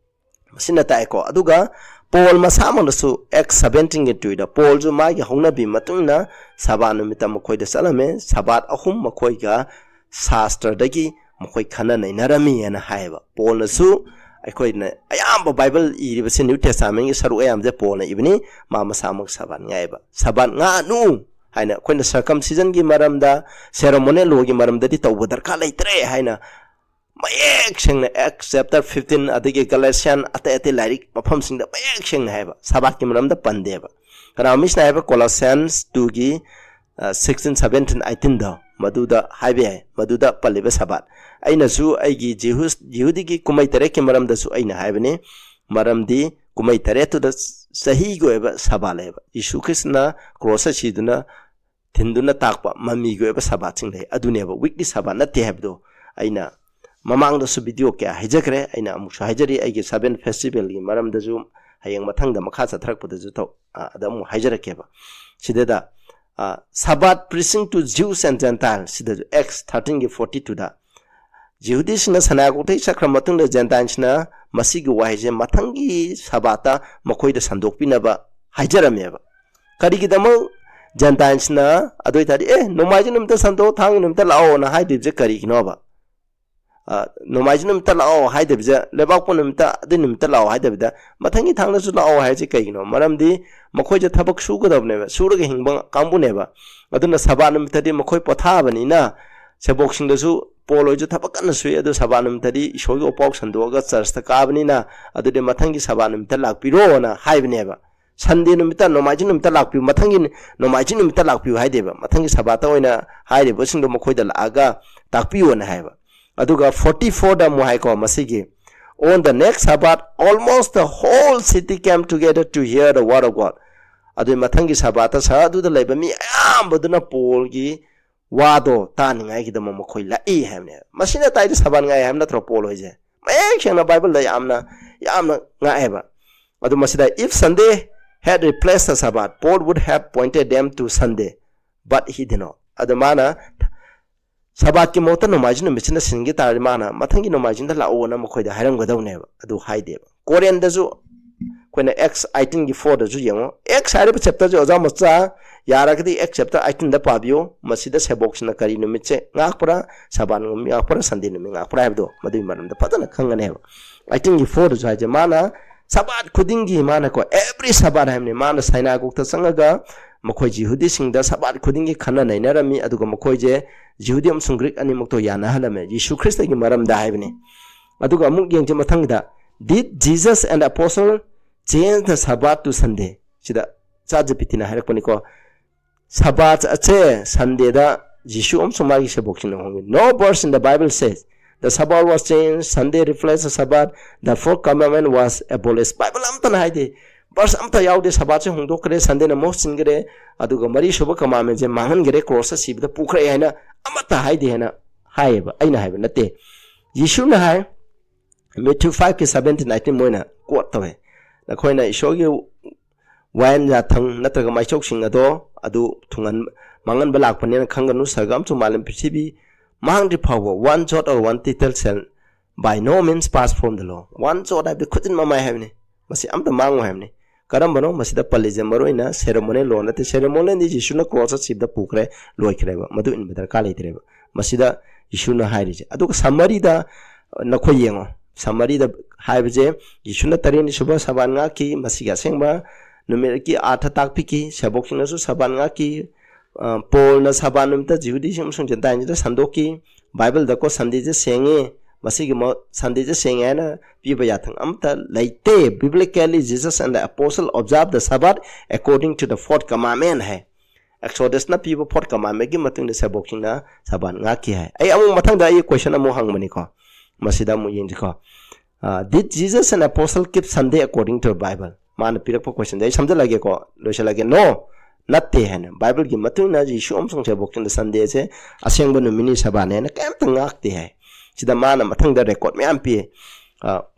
ꯃꯁꯤꯅ ꯇꯥꯛꯑꯦꯀꯣ꯫ ꯑꯗꯨꯒ ꯄꯣꯜ ꯃꯁꯥꯃꯛꯅꯁꯨ ꯑꯦꯛꯁ ꯁꯕꯦꯟꯇꯤꯟꯒꯤ ꯇꯨꯏꯗ ꯄꯣꯜꯁꯨ ꯃꯥꯒꯤ ꯍꯧꯅꯕꯤ ꯃꯇꯨꯡ ꯏꯟꯅ ꯁꯕꯥꯠ ꯅꯨꯃꯤꯠꯇ ꯃꯈꯣꯏꯗ ꯆꯠꯂꯝꯃꯦ꯫ ꯁꯕꯥꯠ ꯑꯍꯨꯝ ꯃꯈꯣꯏꯒ ꯁꯥꯁꯇ꯭ꯔꯗꯒꯤ ꯃꯈꯣꯏ ꯈꯟꯅ ꯅꯩꯅꯔꯝꯃꯤ ꯍꯥꯏꯅ ꯍꯥꯏꯌꯦꯕ꯫ ꯄꯣꯜꯅꯁꯨ, ꯑꯩꯈꯣꯏꯅ ꯑꯌꯥꯝꯕ ꯕꯥꯏꯕꯜ ꯏꯔꯤꯕꯁꯦ ꯅ꯭ꯌꯨ ꯇꯦꯁꯇꯥꯃꯦꯟꯒꯤ ꯁꯔꯨꯛ ꯑꯌꯥꯝꯕꯁꯦ ꯄꯣꯜꯅ ꯏꯕꯅꯤ꯫ ꯃꯥ ꯃꯁꯥꯃꯛ ꯁꯕꯥꯠ ꯉꯥꯛꯑꯦꯕ꯫ "ꯁꯕꯥꯠ ꯉꯥꯛꯑꯅꯨ" ꯍꯥꯏꯅ ꯑꯩꯈꯣꯏꯅ ꯁꯔꯀꯝꯁꯤꯖꯟꯒꯤ ꯃꯔꯝꯗ, ꯁꯦꯔꯣꯃꯣꯅꯤꯌꯦꯜ ꯂꯣꯒꯤ ꯃꯔꯝꯗꯗꯤ ꯇꯧꯕ ꯗꯔꯀꯥꯔ ꯂꯩꯇ꯭ꯔꯦ ꯍꯥꯏꯅ ꯃꯌꯦꯛ ꯁꯦꯡꯅ ꯑꯦꯛꯁ ꯆꯦꯞꯇꯔ ꯐꯤꯐꯇꯤꯟ ꯑꯗꯒꯤ ꯒꯂꯦꯁꯤꯌꯥꯟ ꯑꯇꯩ ꯑꯇꯩ ꯂꯥꯏꯔꯤꯛ ꯃꯐꯝꯁꯤꯡꯗ ꯃꯌꯦꯛ ꯁꯦꯡꯅ ꯍꯥꯏꯕ, ꯁꯕꯥꯠꯀꯤ ꯃꯔꯝꯗ ꯄꯟꯗꯦꯕ꯫ ꯀꯅꯥꯒꯨꯝꯕꯁꯤꯅ ꯍꯥꯏꯕ ꯀꯣꯂꯣꯁꯤꯌꯟꯁ ꯇꯨꯒꯤ ꯁꯤꯛꯁꯇꯤꯟ, ꯁꯕꯦꯟꯇꯤꯟ, ꯑꯩꯠꯇꯤꯟꯗꯣ, ꯃꯗꯨꯗ ꯍꯥꯏꯕ ꯌꯥꯏ, ꯃꯗꯨꯗ ꯄꯜꯂꯤꯕ ꯁꯕꯥꯠ꯫ ꯑꯩꯅꯁꯨ ꯑꯩꯒꯤ ꯖꯤꯍꯨꯁ-, ꯖꯤꯍꯨꯗꯤꯒꯤ ꯀꯨꯝꯍꯩ ꯇꯔꯦꯠꯀꯤ ꯃꯔꯝꯗꯁꯨ ꯑꯩꯅ ꯍꯥꯏꯕꯅꯤ, ꯃꯔꯝꯗꯤ ꯀꯨꯝꯍꯩ ꯇꯔꯦꯠꯇꯨꯗ ꯆꯍꯤꯒꯤ ꯑꯣꯏꯕ ꯁꯕꯥꯠ ꯂꯩꯌꯦꯕ꯫ ꯌꯤꯁꯨ ꯈ꯭ꯔꯤꯁꯇꯅ ꯀ꯭ꯔꯣꯁꯇ ꯁꯤꯗꯨꯅ ꯊꯤꯟꯗꯨꯅ ꯇꯥꯛꯄ ꯃꯃꯤꯒꯤ ꯑꯣꯏꯕ ꯁꯕꯥꯠꯁꯤꯡ ꯂꯩ꯫ ꯑꯗꯨꯅꯦꯕ ꯋꯤꯛꯂꯤ ꯁꯕꯥꯠ ꯅꯠꯇꯦ ꯍꯥꯏꯕꯗꯣ꯫ ꯑꯩꯅ ꯃꯃꯥꯡꯗꯁꯨ ꯚꯤꯗꯤꯑꯣ ꯀꯌꯥ ꯍꯥꯏꯖꯈ꯭ꯔꯦ꯫ ꯑꯩꯅ ꯑꯃꯨꯛꯁꯨ ꯍꯥꯏꯖꯔꯤ, ꯑꯩꯒꯤ ꯁꯕꯦꯟ ꯐꯦꯁꯇꯤꯚꯦꯜꯒꯤ ꯃꯔꯝꯗꯁꯨ ꯍꯌꯦꯡ ꯃꯊꯪꯗ ꯃꯈꯥ ꯆꯠꯊꯔꯛꯄꯗꯁꯨ ꯇꯧ-, ꯑ, ꯑꯗ ꯑꯃꯨꯛ ꯍꯥꯏꯖꯔꯛꯀꯦꯕ꯫ ꯁꯤꯗꯩꯗ, ꯑ, Sabbath preaching to Jews and Gentiles, ꯁꯤꯗꯁꯨ ꯑꯦꯛꯁ ꯊꯥꯔꯇꯤꯟꯒꯤ ꯐꯣꯔꯇꯤ ꯇꯨꯗ ꯖꯤꯍꯨꯗꯤꯁꯤꯡꯅ ꯁꯅꯥꯒꯣꯛꯇꯒꯤ ꯆꯠꯈ꯭ꯔ ꯃꯇꯨꯡꯗ ꯖꯦꯟꯇꯥꯏꯜꯁꯤꯅ ꯃꯁꯤꯒꯤ ꯋꯥꯍꯩꯁꯦ ꯃꯊꯪꯒꯤ ꯁꯕꯥꯠꯇ ꯃꯈꯣꯏꯗ ꯁꯟꯗꯣꯛꯄꯤꯅꯕ ꯍꯥꯏꯖꯔꯝꯃꯦꯕ꯫ ꯀꯔꯤꯒꯤꯗꯃꯛ ꯖꯦꯟꯇꯥꯏꯜꯁꯤꯅ ꯑꯗꯨ ꯑꯣꯏ ꯇꯥꯔꯗꯤ, "ꯑꯦ, ꯅꯣꯡꯃꯥꯏꯖꯤꯡ ꯅꯨꯃꯤꯠꯇ ꯁꯟꯗꯣꯛ, ꯊꯥꯡꯖ ꯅꯨꯃꯤꯠꯇ ꯂꯥꯛꯑꯣꯅ" ꯍꯥꯏꯗ꯭ꯔꯤꯕꯁꯦ ꯀꯔꯤꯒꯤꯅꯣꯕ? ꯑ, ꯅꯣꯡꯃꯥꯏꯖꯤꯡ ꯅꯨꯃꯤꯠꯇ ꯂꯥꯛꯑꯣ ꯍꯥꯏꯗꯕꯤꯗ, ꯂꯩꯕꯥꯛꯄꯣꯛꯄ ꯅꯨꯃꯤꯠꯇ, ꯑꯗꯨ ꯅꯨꯃꯤꯠꯇ ꯂꯥꯛꯑꯣ ꯍꯥꯏꯗꯕꯤꯗ, ꯃꯊꯪꯒꯤ ꯊꯥꯡꯖꯁꯨ ꯂꯥꯛꯑꯣ ꯍꯥꯏꯁꯦ ꯀꯩꯒꯤꯅꯣ? ꯃꯔꯝꯗꯤ ꯃꯈꯣꯏꯁꯦ ꯊꯕꯛ ꯁꯨꯒꯗꯕꯅꯦꯕ, ꯁꯨꯔꯒ ꯍꯤꯡꯕ ꯀꯥꯡꯕꯨꯅꯦꯕ꯫ ꯑꯗꯨꯅ ꯁꯕꯥꯠ ꯅꯨꯃꯤꯠꯇꯗꯤ ꯃꯈꯣꯏ ꯄꯣꯊꯥꯕꯅꯤꯅ, ꯁꯦꯕꯣꯛꯁꯤꯡꯗꯁꯨ ꯄꯣꯜ ꯍꯣꯏꯁꯨ ꯊꯕꯛ ꯀꯟꯅ ꯁꯨꯏ, ꯑꯗꯨ ꯁꯕꯥꯠ ꯅꯨꯃꯤꯠꯇꯗꯤ ꯏꯁꯣꯔꯒꯤ ꯎꯄꯥꯎ ꯁꯟꯗꯣꯛꯑꯒ ꯆꯔꯆꯇ ꯀꯥꯕꯅꯤꯅ, ꯑꯗꯨꯗꯤ ꯃꯊꯪꯒꯤ ꯁꯕꯥꯠ ꯅꯨꯃꯤꯠꯇ ꯂꯥꯛꯄꯤꯔꯣꯅ ꯍꯥꯏꯕꯅꯦꯕ꯫ ꯁꯟꯗꯦ ꯅꯨꯃꯤꯠꯇ, ꯅꯣꯡꯃꯥꯏꯖꯤꯡ ꯅꯨꯃꯤꯠꯇ ꯂꯥꯛꯄꯤꯌꯨ, ꯃꯊꯪꯒꯤ ꯅꯣꯡꯃꯥꯏꯖꯤꯡ ꯅꯨꯃꯤꯠꯇ ꯂꯥꯛꯄꯤꯌꯨ ꯍꯥꯏꯗꯦꯕ, ꯃꯊꯪꯒꯤ ꯁꯕꯥꯠꯇ ꯑꯣꯏꯅ ꯍꯥꯏꯔꯤꯕꯁꯤꯡꯗꯣ ꯃꯈꯣꯏꯗ ꯂꯥꯛꯑꯒ ꯇꯥꯛꯄꯤꯌꯣꯅ ꯍꯥꯏꯕ꯫ ꯑꯗꯨꯒ ꯐꯣꯔꯇꯤ ꯐꯣꯔꯗ ꯑꯃꯨꯛ ꯍꯥꯏꯀꯣ, ꯃꯁꯤꯒꯤ, "On the next Sabbath, almost the whole city came together to hear the word of God." ꯑꯗꯨꯒꯤ ꯃꯊꯪꯒꯤ ꯁꯕꯥꯠꯇ ꯁꯍꯔ ꯑꯗꯨꯗ ꯂꯩꯕ ꯃꯤ ꯑꯌꯥꯝꯕꯗꯨꯅ ꯄꯣꯜꯒꯤ ꯋꯥꯗꯣ ꯇꯥꯅꯤꯡꯉꯥꯏꯒꯤꯗꯃꯛ ꯃꯈꯣꯏ ꯂꯥꯛꯏ ꯍꯥꯏꯕꯅꯦ꯫ ꯃꯁꯤꯅ ꯇꯥꯏꯗꯤ ꯁꯕꯥꯠ ꯉꯥꯏ ꯍꯥꯏꯕ ꯅꯠꯇ꯭ꯔꯣ ꯄꯣꯜ ꯍꯣꯏꯁꯦ? ꯃꯌꯦꯛ ꯁꯦꯡꯅ ꯕꯥꯏꯕꯜꯗ ꯌꯥꯝꯅ, ꯌꯥꯝꯅ ꯉꯥꯛꯑꯦꯕ꯫ ꯑꯗꯨ ꯃꯁꯤꯗ, "If Sunday had replaced the Sabbath, Paul would have pointed them to Sunday, but he did not." ꯑꯗꯨ ꯃꯥꯅ ꯁꯕꯥꯠꯀꯤ ꯃꯍꯨꯠꯇ ꯅꯣꯡꯃꯥꯏꯖꯤꯡ ꯅꯨꯃꯤꯠꯁꯤꯅ ꯁꯤꯟꯈꯤ ꯇꯥꯔꯗꯤ ꯃꯥꯅ ꯃꯊꯪꯒꯤ ꯅꯣꯡꯃꯥꯏꯖꯤꯡꯗ ꯂꯥꯛꯑꯣꯅ ꯃꯈꯣꯏꯗ ꯍꯥꯏꯔꯝꯒꯗꯧꯅꯦꯕ꯫ ꯑꯗꯨ ꯍꯥꯏꯗꯦꯕ꯫ ꯀꯣꯔꯤꯟꯗꯁꯨ ꯑꯩꯈꯣꯏꯅ ꯑꯦꯛꯁ ꯑꯩꯇꯤꯟꯒꯤ ꯐꯣꯔꯗꯁꯨ ꯌꯦꯡꯉꯣ꯫ ꯑꯦꯛꯁ ꯍꯥꯏꯔꯤꯕ ꯆꯦꯞꯇꯔꯁꯦ ꯑꯣꯖꯥ ꯃꯆꯥ ꯌꯥꯔꯒꯗꯤ ꯑꯦꯛꯁ ꯆꯦꯞꯇꯔ ꯑꯩꯇꯤꯟꯗ ꯄꯥꯕꯤꯌꯨ꯫ ꯃꯁꯤꯗ ꯁꯦꯕꯣꯛꯁꯤꯅ ꯀꯔꯤ ꯅꯨꯃꯤꯠꯁꯦ ꯉꯥꯛꯄ꯭ꯔꯥ, ꯁꯕꯥꯠ ꯅꯨꯃꯤꯠ ꯉꯥꯛꯄ꯭ꯔꯥ, ꯁꯟꯗꯦ ꯅꯨꯃꯤꯠ ꯉꯥꯛꯄ꯭ꯔꯥ ꯍꯥꯏꯕꯗꯣ ꯃꯗꯨꯒꯤ ꯃꯔꯝꯗ ꯐꯖꯅ ꯈꯪꯒꯅꯦꯕ꯫ ꯑꯩꯇꯤꯟꯒꯤ ꯐꯣꯔꯗꯁꯨ ꯍꯥꯏꯁꯦ ꯃꯥꯅ ꯁꯕꯥꯠ ꯈꯨꯗꯤꯡꯒꯤ ꯃꯥꯅꯀꯣ, every Sabbath ꯍꯥꯏꯕꯅꯤ, ꯃꯥꯅ ꯁꯥꯏꯅꯥꯒꯣꯛꯇ ꯆꯪꯉꯒ ꯃꯈꯣꯏ ꯖꯤꯍꯨꯗꯤꯁꯤꯡꯗ ꯁꯕꯥꯠ ꯈꯨꯗꯤꯡꯒꯤ ꯈꯟꯅ ꯅꯩꯅꯔꯝꯃꯤ, ꯑꯗꯨꯒ ꯃꯈꯣꯏꯁꯦ ꯖꯤꯍꯨꯗꯤ ꯑꯃꯁꯨꯡ ꯒ꯭ꯔꯤꯛ ꯑꯅꯤꯃꯛꯇꯣ ꯌꯥꯅꯍꯜꯂꯝꯃꯦ, ꯖꯤꯁꯨ ꯈ꯭ꯔꯤꯁꯇꯒꯤ ꯃꯔꯝꯗ ꯍꯥꯏꯕꯅꯤ꯫ ꯑꯗꯨꯒ ꯑꯃꯨꯛ ꯌꯦꯡꯁꯦ ꯃꯊꯪꯗ, "Did Jesus and apostle change the Sabbath to Sunday?" ꯁꯤꯗ ꯆꯥꯠ ꯖꯤ ꯄꯤ ꯇꯤꯅ ꯍꯥꯏꯔꯛꯄꯅꯤꯀꯣ꯫ ꯁꯕꯥꯠ ꯑꯁꯦ ꯁꯟꯗꯦꯗ ꯖꯤꯁꯨ ꯑꯃꯁꯨꯡ ꯃꯥꯒꯤ ꯁꯦꯕꯣꯛꯁꯤꯡꯅ ꯍꯣꯡꯉꯤ꯫ "No verse in the Bible says the Sabbath was changed, Sunday replaced the Sabbath, the fourth commandment was abolished." Bible ꯑꯝꯇꯅ ꯍꯥꯏꯗꯦ, ꯚꯔꯁ ꯑꯝꯇ ꯌꯥꯎꯗꯦ, "ꯁꯕꯥꯠꯁꯦ ꯍꯣꯡꯗꯣꯛꯈ꯭ꯔꯦ, ꯁꯟꯗꯦꯅ ꯃꯍꯨꯠ ꯁꯤꯟꯈ꯭ꯔꯦ, ꯑꯗꯨꯒ ꯃꯔꯤ ꯁꯨꯕ ꯀꯃꯥꯟꯃꯦꯟꯁꯦ ꯃꯥꯡꯍꯟꯈ꯭ꯔꯦ, ꯀ꯭ꯔꯣꯁꯇ ꯁꯤꯕꯗ ꯄꯨꯈ꯭ꯔꯦ" ꯍꯥꯏꯅ ꯑꯃꯠꯇ ꯍꯥꯏꯗꯦ ꯍꯥꯏꯅ ꯍꯥꯏꯌꯦꯕ꯫ ꯑꯩꯅ ꯍꯥꯏꯕ ꯅꯠꯇꯦ꯫ ꯖꯤꯁꯨꯅ ꯍꯥꯏ, ꯃꯦꯊ꯭ꯌꯨ ꯐꯥꯏꯚꯀꯤ ꯁꯕꯦꯟꯇꯤꯟ ꯑꯩꯇꯤꯟ ꯃꯣꯏꯅ ꯀꯣꯠ ꯇꯧꯋꯦ, "ꯅꯈꯣꯏꯅ ꯏꯁꯣꯔꯒꯤ ꯋꯥꯌꯦꯜ ꯌꯥꯊꯪ ꯅꯠꯇ꯭ꯔꯒ ꯃꯥꯏꯁꯣꯛꯁꯤꯡ ꯑꯗꯣ ꯑꯗꯨ ꯊꯨꯡꯍꯟ-, ꯃꯥꯡꯍꯟꯕ ꯂꯥꯛꯄꯅꯦꯅ ꯈꯪꯒꯅꯨ, ꯁꯔꯒ ꯑꯃꯁꯨꯡ ꯃꯥꯂꯦꯝ ꯄ꯭ꯔꯤꯊꯤꯕꯤ ꯃꯥꯡꯗ꯭ꯔꯤ ꯐꯥꯎꯕ one jot or one tittle shall by no means pass from the law." One jot ꯍꯥꯏꯕꯗꯤ ꯈꯨꯖꯤꯟ ꯃꯃꯥꯏ ꯍꯥꯏꯕꯅꯤ, ꯃꯁꯤ ꯑꯝꯇ ꯃꯥꯡꯉꯣꯏ ꯍꯥꯏꯕꯅꯤ꯫ ꯀꯔꯝꯕꯅꯣ ꯃꯁꯤꯗ ꯄꯜꯂꯤꯁꯦ? ꯃꯔꯨ ꯑꯣꯏꯅ ceremonial law ꯅꯠꯇꯦ, ceremonial ꯗꯤ ꯖꯤꯁꯨꯅ ꯀ꯭ꯔꯣꯁꯇ ꯁꯤꯕꯗ ꯄꯨꯈ꯭ꯔꯦ, ꯂꯣꯏꯈ꯭ꯔꯦꯕ, ꯃꯗꯨ ꯏꯟꯕ ꯗꯔꯀꯥꯔ ꯂꯩꯇ꯭ꯔꯦꯕ꯫ ꯃꯁꯤꯗ ꯖꯤꯁꯨꯅ ꯍꯥꯏꯔꯤꯁꯦ꯫ ꯑꯗꯨꯒ ꯁꯝꯃꯔꯤꯗ ꯅꯈꯣꯏ ꯌꯦꯡꯉꯣ, ꯁꯝꯃꯔꯤꯗ ꯍꯥꯏꯕꯁꯦ, ꯖꯤꯁꯨꯅ ꯇꯔꯦꯠꯅꯤ ꯁꯨꯕ ꯁꯕꯥꯠ ꯉꯥꯛꯈꯤ, ꯃꯁꯤꯒꯤ ꯑꯁꯦꯡꯕ ꯅꯨꯃꯤꯠꯀꯤ ꯑꯥꯔꯊ ꯇꯥꯛꯄꯤꯈꯤ, ꯁꯦꯕꯣꯛꯁꯤꯡꯅꯁꯨ ꯁꯕꯥꯠ ꯉꯥꯛꯈꯤ꯫ ꯑ, ꯄꯣꯜꯅ ꯁꯕꯥꯠ ꯅꯨꯃꯤꯠꯇ ꯖꯤꯍꯨꯗꯤꯁꯤꯡ ꯑꯃꯁꯨꯡ ꯖꯦꯟꯇꯥꯏꯜꯁꯤꯡꯗ ꯁꯟꯗꯣꯛꯈꯤ꯫ ꯕꯥꯏꯕꯜꯗꯀꯣ ꯁꯟꯗꯦꯁꯦ ꯁꯦꯡꯉꯤ, ꯃꯁꯤꯒꯤ ꯃꯍꯨꯠ-, ꯁꯟꯗꯦꯁꯦ ꯁꯦꯡꯉꯦ ꯍꯥꯏꯅ ꯄꯤꯕ ꯌꯥꯊꯪ ꯑꯃꯠꯇ ꯂꯩꯇꯦ꯫ Biblically, Jesus and the apostle observed the Sabbath according to the fourth commandment ꯍꯥꯏ꯫ ꯑꯦꯛꯁꯣꯗꯁꯅ ꯄꯤꯕ fourth commandment ꯀꯤ ꯃꯇꯨꯡꯗ ꯁꯦꯕꯣꯛꯁꯤꯡꯅ ꯁꯕꯥꯠ ꯉꯥꯛꯈꯤ ꯍꯥꯏ꯫ ꯑꯩ ꯑꯃꯨꯛ ꯃꯊꯪꯗ ꯑꯩ question ꯑꯃꯨꯛ ꯍꯪꯕꯅꯤꯀꯣ, ꯃꯁꯤꯗ ꯑꯃꯨꯛ ꯌꯦꯡꯁꯤꯀꯣ꯫ ꯑ, "Did Jesus and apostle keep Sunday according to Bible?" ꯃꯥꯅ ꯄꯤꯔꯛꯄ question ꯁꯦ ꯑꯩ ꯁꯝꯖꯜꯂꯒꯦꯀꯣ, ꯂꯣꯏꯁꯤꯜꯂꯒꯦ꯫ "No, ꯅꯠꯇꯦ ꯍꯥꯏꯅ, ꯕꯥꯏꯕꯜꯒꯤ ꯃꯇꯨꯡ ꯏꯟꯅ ꯖꯤꯁꯨ ꯑꯃꯁꯨꯡ ꯁꯦꯕꯣꯛꯁꯤꯡꯗ ꯁꯟꯗꯦꯁꯦ ꯑꯁꯦꯡꯕ ꯅꯨꯃꯤꯠꯅꯤ, ꯁꯕꯥꯠꯅꯦ ꯍꯥꯏꯅ ꯀꯩꯝꯇ ꯉꯥꯛꯇꯦ ꯍꯥꯏ꯫ ꯁꯤꯗ ꯃꯥꯅ ꯃꯊꯪꯗ ꯔꯦꯀꯣꯔꯗ ꯃꯌꯥꯝ ꯄꯤ꯫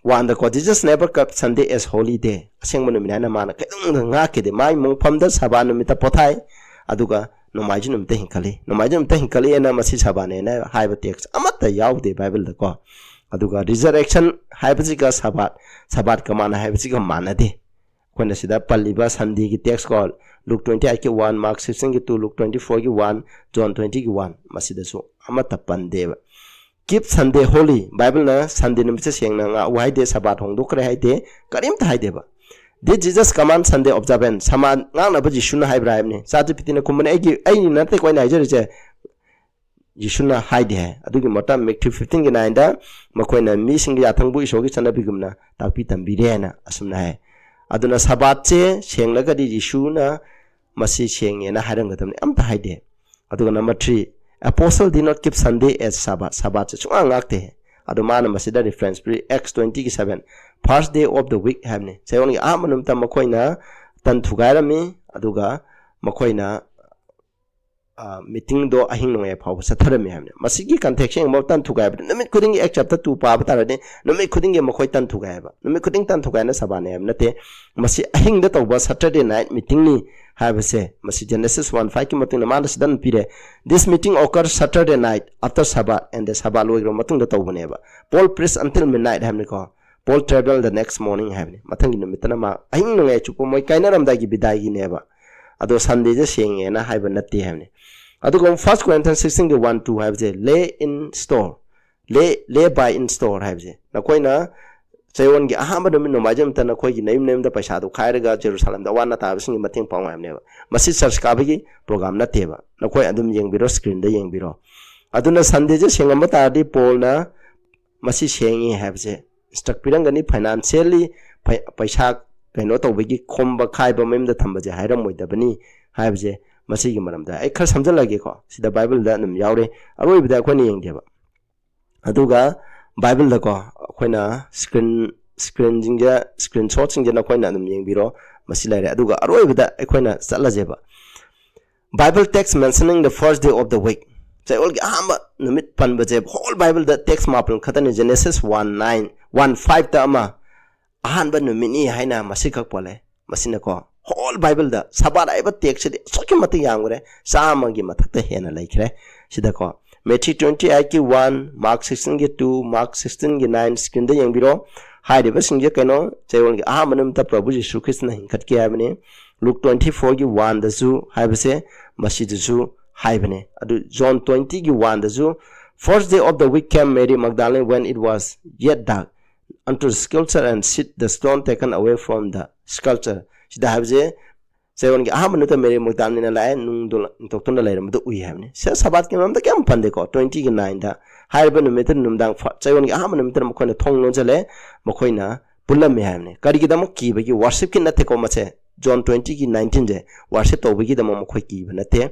ꯋꯥꯟꯗꯀꯣ, "Jesus never kept Sunday as holy day", ꯑꯁꯦꯡꯕ ꯅꯨꯃꯤꯠ ꯍꯥꯏꯅ ꯃꯥꯅ ꯀꯩꯗꯧꯅꯨꯡꯗ ꯉꯥꯛꯈꯤꯗꯦ꯫ ꯃꯥꯒꯤ ꯃꯣꯡꯐꯝꯗ ꯁꯕꯥꯠ ꯅꯨꯃꯤꯠꯇ ꯄꯣꯊꯥꯏ, ꯑꯗꯨꯒ ꯅꯣꯡꯃꯥꯏꯖꯤꯡ ꯅꯨꯃꯤꯠꯇ ꯍꯤꯡꯀꯠꯂꯤ꯫ ꯅꯣꯡꯃꯥꯏꯖꯤꯡ ꯅꯨꯃꯤꯠꯇ ꯍꯤꯡꯀꯠꯂꯤꯑꯅ ꯃꯁꯤ ꯁꯕꯥꯠꯅꯦꯅ ꯍꯥꯏꯕ ꯇꯦꯛꯁ ꯑꯃꯠꯇ ꯌꯥꯎꯗꯦ ꯕꯥꯏꯕꯜꯗꯀꯣ꯫ ꯑꯗꯨꯒ ꯔꯤꯖꯔꯦꯛꯁꯟ ꯍꯥꯏꯕꯁꯤꯒ ꯁꯕꯥꯠ, ꯁꯕꯥꯠ ꯀꯃꯥꯟ ꯍꯥꯏꯕꯁꯤꯒ ꯃꯥꯟꯅꯗꯦ꯫ ꯑꯩꯈꯣꯏꯅ ꯁꯤꯗ ꯄꯜꯂꯤꯕ ꯁꯟꯗꯦꯒꯤ ꯇꯦꯛꯁ ꯀꯣ, ꯂꯨꯛ ꯇ꯭ꯋꯦꯟꯇꯤ ꯑꯩꯠꯀꯤ ꯋꯥꯟ, ꯃꯥꯔꯛ ꯁꯤꯛꯁꯇꯤꯟꯒꯤ ꯇꯨ, ꯂꯨꯛ ꯇ꯭ꯋꯦꯟꯇꯤ ꯐꯣꯔꯒꯤ ꯋꯥꯟ, ꯖꯣꯟ ꯇ꯭ꯋꯦꯟꯇꯤꯒꯤ ꯋꯥꯟ, ꯃꯁꯤꯗꯁꯨ ꯑꯃꯠꯇ ꯄꯟꯗꯦꯕ꯫ "Keep Sunday holy", ꯕꯥꯏꯕꯜꯅ ꯁꯟꯗꯦ ꯅꯨꯃꯤꯠꯁꯦ ꯁꯦꯡꯅ ꯉꯥꯛꯎ ꯍꯥꯏꯗꯦ, ꯁꯕꯥꯠ ꯍꯣꯡꯗꯣꯛꯈ꯭ꯔꯦ ꯍꯥꯏꯗꯦ, ꯀꯔꯤꯝꯇ ꯍꯥꯏꯗꯦꯕ꯫ "Did Jesus command Sunday observance?" ꯁꯃꯥꯟ ꯉꯥꯛꯅꯕ ꯖꯤꯁꯨꯅ ꯍꯥꯏꯕ꯭ꯔꯥ ꯍꯥꯏꯕꯅꯤ꯫ ꯆꯥꯠ ꯖꯤ ꯄꯤ ꯇꯤꯅ ꯈꯨꯝꯕꯅꯦ, "ꯑꯩꯒꯤ, ꯑꯩꯅ ꯅꯠꯇꯦꯀꯣ ꯑꯩꯅ ꯍꯥꯏꯖꯔꯤꯁꯦ, ꯖꯤꯁꯨꯅ ꯍꯥꯏꯗꯦ" ꯍꯥꯏ꯫ ꯑꯗꯨꯒꯤ ꯃꯍꯨꯠꯇ ꯃꯦꯊ꯭ꯌꯨ ꯐꯤꯐꯇꯤꯟꯒꯤ ꯅꯥꯏꯟꯗ ꯃꯈꯣꯏꯅ ꯃꯤꯁꯤꯡꯒꯤ ꯌꯥꯊꯪꯕꯨ ꯏꯁꯣꯔꯒꯤ ꯆꯠꯅꯕꯤꯒꯨꯝꯅ ꯇꯥꯛꯄꯤ ꯇꯝꯕꯤꯔꯦ ꯍꯥꯏꯅ ꯑꯁꯨꯝꯅ ꯍꯥꯏ꯫ ꯑꯗꯨꯅ ꯁꯕꯥꯠꯁꯦ ꯁꯦꯡꯂꯒꯗꯤ ꯖꯤꯁꯨꯅ ꯃꯁꯤ ꯁꯦꯡꯉꯦꯅ ꯍꯥꯏꯔꯝꯒꯗꯕꯅꯤ, ꯑꯝꯇ ꯍꯥꯏꯗꯦ꯫ ꯑꯗꯨꯒ number three, "Apostle did not keep Sunday as Sabbath", ꯁꯕꯥꯠꯁꯦ ꯁꯨꯡꯉꯥꯛ ꯉꯥꯛꯇꯦ꯫ ꯑꯗꯣ ꯃꯥꯅ ꯃꯁꯤꯗ ꯔꯤꯐꯔꯦꯟꯁ ꯄꯤꯔꯤ, ꯑꯦꯛꯁ ꯇ꯭ꯋꯦꯟꯇꯤꯒꯤ seven, "First day of the week" ꯍꯥꯏꯕꯅꯤ꯫ ꯆꯌꯣꯜꯒꯤ ꯑꯍꯥꯟꯕ ꯅꯨꯃꯤꯠꯇ ꯃꯈꯣꯏꯅ ꯇꯟ ꯊꯨꯒꯥꯏꯔꯝꯃꯤ, ꯑꯗꯨꯒ ꯃꯈꯣꯏꯅ, ꯑ, ꯃꯤꯇꯤꯡꯗꯣ ꯑꯍꯤꯡ ꯅꯣꯡꯌꯥꯏ ꯐꯥꯎꯕ ꯆꯠꯊꯔꯝꯃꯤ ꯍꯥꯏꯕꯅꯤ꯫ ꯃꯁꯤꯒꯤ ꯀꯟꯇꯦꯛꯁ ꯌꯦꯡꯕ ꯃꯇꯝꯗ ꯇꯟ ꯊꯨꯒꯥꯏꯕꯗ ꯅꯨꯃꯤꯠ ꯈꯨꯗꯤꯡꯒꯤ ꯑꯦꯛ ꯆꯦꯞꯇꯔ ꯇꯨ ꯄꯥꯕ ꯇꯥꯔꯗꯤ ꯅꯨꯃꯤꯠ ꯈꯨꯗꯤꯡꯒꯤ ꯃꯈꯣꯏ ꯇꯟ ꯊꯨꯒꯥꯏ ꯍꯥꯏꯕ, ꯅꯨꯃꯤꯠ ꯈꯨꯗꯤꯡ ꯇꯟ ꯊꯨꯒꯥꯏꯅ ꯁꯕꯥꯠꯅꯦ ꯍꯥꯏꯕ ꯅꯠꯇꯦ꯫ ꯃꯁꯤ ꯑꯍꯤꯡꯗ ꯇꯧꯕ Saturday night meeting ꯅꯤ ꯍꯥꯏꯕꯁꯦ, ꯃꯁꯤ Genesis ꯋꯥꯟ ꯐꯥꯏꯚꯀꯤ ꯃꯇꯨꯡꯗ ꯃꯥꯅ ꯁꯤꯗ ꯄꯤꯔꯦ, "This meeting occurred Saturday night after Sabbath", and the ꯁꯕꯥꯠ ꯂꯣꯏꯈ꯭ꯔꯕ ꯃꯇꯨꯡꯗ ꯇꯧꯕꯅꯦꯕ꯫ "Paul preached until midnight" ꯍꯥꯏꯕꯅꯤꯀꯣ꯫ "Paul traveled the next morning" ꯍꯥꯏꯕꯅꯤ꯫ ꯃꯊꯪꯒꯤ ꯅꯨꯃꯤꯠꯇꯅ ꯃꯥ ꯑꯍꯤꯡ ꯅꯣꯡꯌꯥꯏ ꯆꯨꯞꯄ ꯃꯣꯏ ꯀꯥꯏꯅꯔꯝꯗꯥꯏꯒꯤ ꯕꯤꯗꯥꯏꯒꯤꯅꯦꯕ꯫ ꯑꯗꯣ ꯁꯟꯗꯦꯁꯦ ꯁꯦꯡꯉꯦꯅ ꯍꯥꯏꯕ ꯅꯠꯇꯦ ꯍꯥꯏꯕꯅꯤ꯫ ꯑꯗꯨꯒ ꯑꯃꯨꯛ First Corinthians ꯁꯤꯛꯁꯇꯤꯟꯒꯤ ꯋꯥꯟ ꯇꯨ ꯍꯥꯏꯕꯁꯦ, "Lay in store", "Lay, lay by in store" ꯍꯥꯏꯕꯁꯦ, ꯅꯈꯣꯏꯅ ꯆꯌꯣꯜꯒꯤ ꯑꯍꯥꯟꯕ ꯅꯨꯃꯤꯠ ꯅꯣꯡꯃꯥꯏꯖꯤꯡ ꯅꯨꯃꯤꯠꯇ ꯅꯈꯣꯏꯒꯤ ꯅꯌꯨꯝ ꯅꯌꯨꯝꯗ ꯄꯩꯁꯥꯗꯨ ꯈꯥꯏꯔꯒ ꯖꯦꯔꯨꯁꯥꯂꯦꯝꯗ ꯑꯋꯥ ꯑꯅꯥ ꯇꯥꯕꯁꯤꯡꯒꯤ ꯃꯇꯦꯡ ꯄꯥꯡꯉꯨ ꯍꯥꯏꯕꯅꯦꯕ꯫ ꯃꯁꯤ ꯆꯔꯆ ꯀꯥꯕꯒꯤ ꯄ꯭ꯔꯣꯒ꯭ꯔꯥꯝ ꯅꯠꯇꯦꯕ꯫ ꯅꯈꯣꯏ ꯑꯗꯨꯝ ꯌꯦꯡꯕꯤꯔꯣ, ꯁ꯭ꯀ꯭ꯔꯤꯟꯗ ꯌꯦꯡꯕꯤꯔꯣ꯫ ꯑꯗꯨꯅ ꯁꯟꯗꯦꯁꯦ ꯁꯦꯡꯉꯝꯕ ꯇꯥꯔꯗꯤ ꯄꯣꯜꯅ ꯃꯁꯤ ꯁꯦꯡꯉꯤ ꯍꯥꯏꯕꯁꯦ ꯏꯟꯁꯇ꯭ꯔꯛ ꯄꯤꯔꯝꯒꯅꯤ꯫ ꯐꯥꯏꯅꯥꯟꯁꯤꯌꯦꯜꯂꯤ ꯄꯩꯁꯥ ꯀꯩꯅꯣ ꯇꯧꯕꯒꯤ ꯈꯣꯝꯕ ꯈꯥꯏꯕ ꯃꯌꯨꯝꯗ ꯊꯝꯕꯁꯦ ꯍꯥꯏꯔꯝꯃꯣꯏꯗꯕꯅꯤ ꯍꯥꯏꯕꯁꯦ ꯃꯁꯤꯒꯤ ꯃꯔꯝꯗ꯫ ꯑꯩ ꯈꯔ ꯁꯝꯖꯜꯂꯒꯦꯀꯣ, ꯁꯤꯗ ꯕꯥꯏꯕꯜꯗ ꯑꯗꯨꯝ ꯌꯥꯎꯔꯦ, ꯑꯔꯣꯏꯕꯗ ꯑꯩꯈꯣꯏꯅ ꯌꯦꯡꯒꯦꯕ꯫ ꯑꯗꯨꯒ ꯕꯥꯏꯕꯜꯗꯀꯣ ꯑꯩꯈꯣꯏꯅ ꯁ꯭ꯀ꯭ꯔꯤꯟ, ꯁ꯭ꯀ꯭ꯔꯤꯟꯁꯤꯡꯁꯦ, ꯁ꯭ꯀ꯭ꯔꯤꯟ ꯁꯣꯠꯁꯤꯡꯁꯦ ꯅꯈꯣꯏꯅ ꯑꯗꯨꯝ ꯌꯦꯡꯕꯤꯔꯣ꯫ ꯃꯁꯤ ꯂꯩꯔꯦ꯫ ꯑꯗꯨꯒ ꯑꯔꯣꯏꯕꯗ ꯑꯩꯈꯣꯏꯅ ꯆꯠꯂꯁꯦꯕ, Bible text mentioning the first day of the week꯫ ꯆꯌꯣꯜꯒꯤ ꯑꯍꯥꯟꯕ ꯅꯨꯃꯤꯠ ꯄꯟꯕꯁꯦ whole Bible ꯗ text ꯃꯥꯄꯟ ꯈꯛꯇꯅꯤ, Genesis one nine, one five ꯇ ꯑꯃ, ꯑꯍꯥꯟꯕ ꯅꯨꯃꯤꯠꯅꯤ ꯍꯥꯏꯅ ꯃꯁꯤꯈꯛ ꯄꯜꯂꯦ꯫ ꯃꯁꯤꯅꯀꯣ whole Bible ꯗ ꯁꯕꯥꯠ ꯍꯥꯏꯕ text ꯁꯤꯗꯤ ꯑꯁꯨꯛꯀꯤ ꯃꯇꯤꯛ ꯌꯥꯝꯈ꯭ꯔꯦ, ꯆꯥꯝꯃꯒꯤ ꯃꯊꯛꯇ ꯍꯦꯟꯅ ꯂꯩꯈ꯭ꯔꯦ꯫ ꯁꯤꯗꯀꯣ Matthew twenty eight ꯀꯤ one, Mark sixteen ꯒꯤ two, Mark sixteen ꯒꯤ nine screen ꯗ ꯌꯦꯡꯕꯤꯔꯣ꯫ ꯍꯥꯏꯔꯤꯕꯁꯤꯡꯁꯦ ꯀꯩꯅꯣ, ꯆꯌꯣꯜꯒꯤ ꯑꯍꯥꯟꯕ ꯅꯨꯃꯤꯠꯇ ꯄ꯭ꯔꯚꯨ ꯖꯤꯁꯨ ꯈ꯭ꯔꯤꯁꯇꯅ ꯍꯤꯡꯈꯠꯈꯤ ꯍꯥꯏꯕꯅꯤ꯫ Luke twenty four ꯒꯤ one ꯗꯁꯨ ꯍꯥꯏꯕꯁꯦ ꯃꯁꯤꯗꯁꯨ ꯍꯥꯏꯕꯅꯦ꯫ ꯑꯗꯨ John twenty ꯒꯤ one ꯗꯁꯨ, "First day of the week came Mary Magdalene when it was yet dark unto the sepulchre and seeth the stone taken away from the sepulchre." ꯁꯤꯗ ꯍꯥꯏꯕꯁꯦ ꯆꯌꯣꯜꯒꯤ ꯑꯍꯥꯟꯕ ꯅꯨꯃꯤꯠꯇ ꯃꯦꯔꯤ ꯃꯒꯗꯥꯂꯤꯅ ꯂꯥꯛꯑꯦ, ꯅꯨꯡꯗꯣ ꯅꯤꯡꯊꯣꯛꯇꯨꯅ ꯂꯩꯔꯝꯕꯗꯨ ꯎꯏ ꯍꯥꯏꯕꯅꯤ꯫ ꯁꯦ ꯁꯕꯥꯠꯀꯤ ꯃꯔꯝꯗ ꯀꯌꯥꯝ ꯄꯟꯗꯦꯀꯣ, twenty ꯒꯤ nine ꯗ꯫ ꯍꯥꯏꯔꯤꯕ ꯅꯨꯃꯤꯠꯇ ꯅꯨꯃꯤꯗꯥꯡ ꯐ-, ꯆꯌꯣꯜꯒꯤ ꯑꯍꯥꯟꯕ ꯅꯨꯃꯤꯠꯇ ꯃꯈꯣꯏꯅ ꯊꯣꯡ ꯂꯣꯟꯁꯤꯜꯂꯦ, ꯃꯈꯣꯏꯅ ꯄꯨꯜꯂꯝꯃꯤ ꯍꯥꯏꯕꯅꯤ꯫ ꯀꯔꯤꯒꯤꯗꯃꯛ ꯀꯤꯕꯒꯤ? Worship ꯀꯤ ꯅꯠꯇꯦꯀꯣ ꯃꯁꯦ, John twenty ꯒꯤ nineteen ꯁꯦ worship ꯇꯧꯕꯒꯤꯗꯃꯛ ꯃꯈꯣꯏ ꯀꯤꯕ ꯅꯠꯇꯦ꯫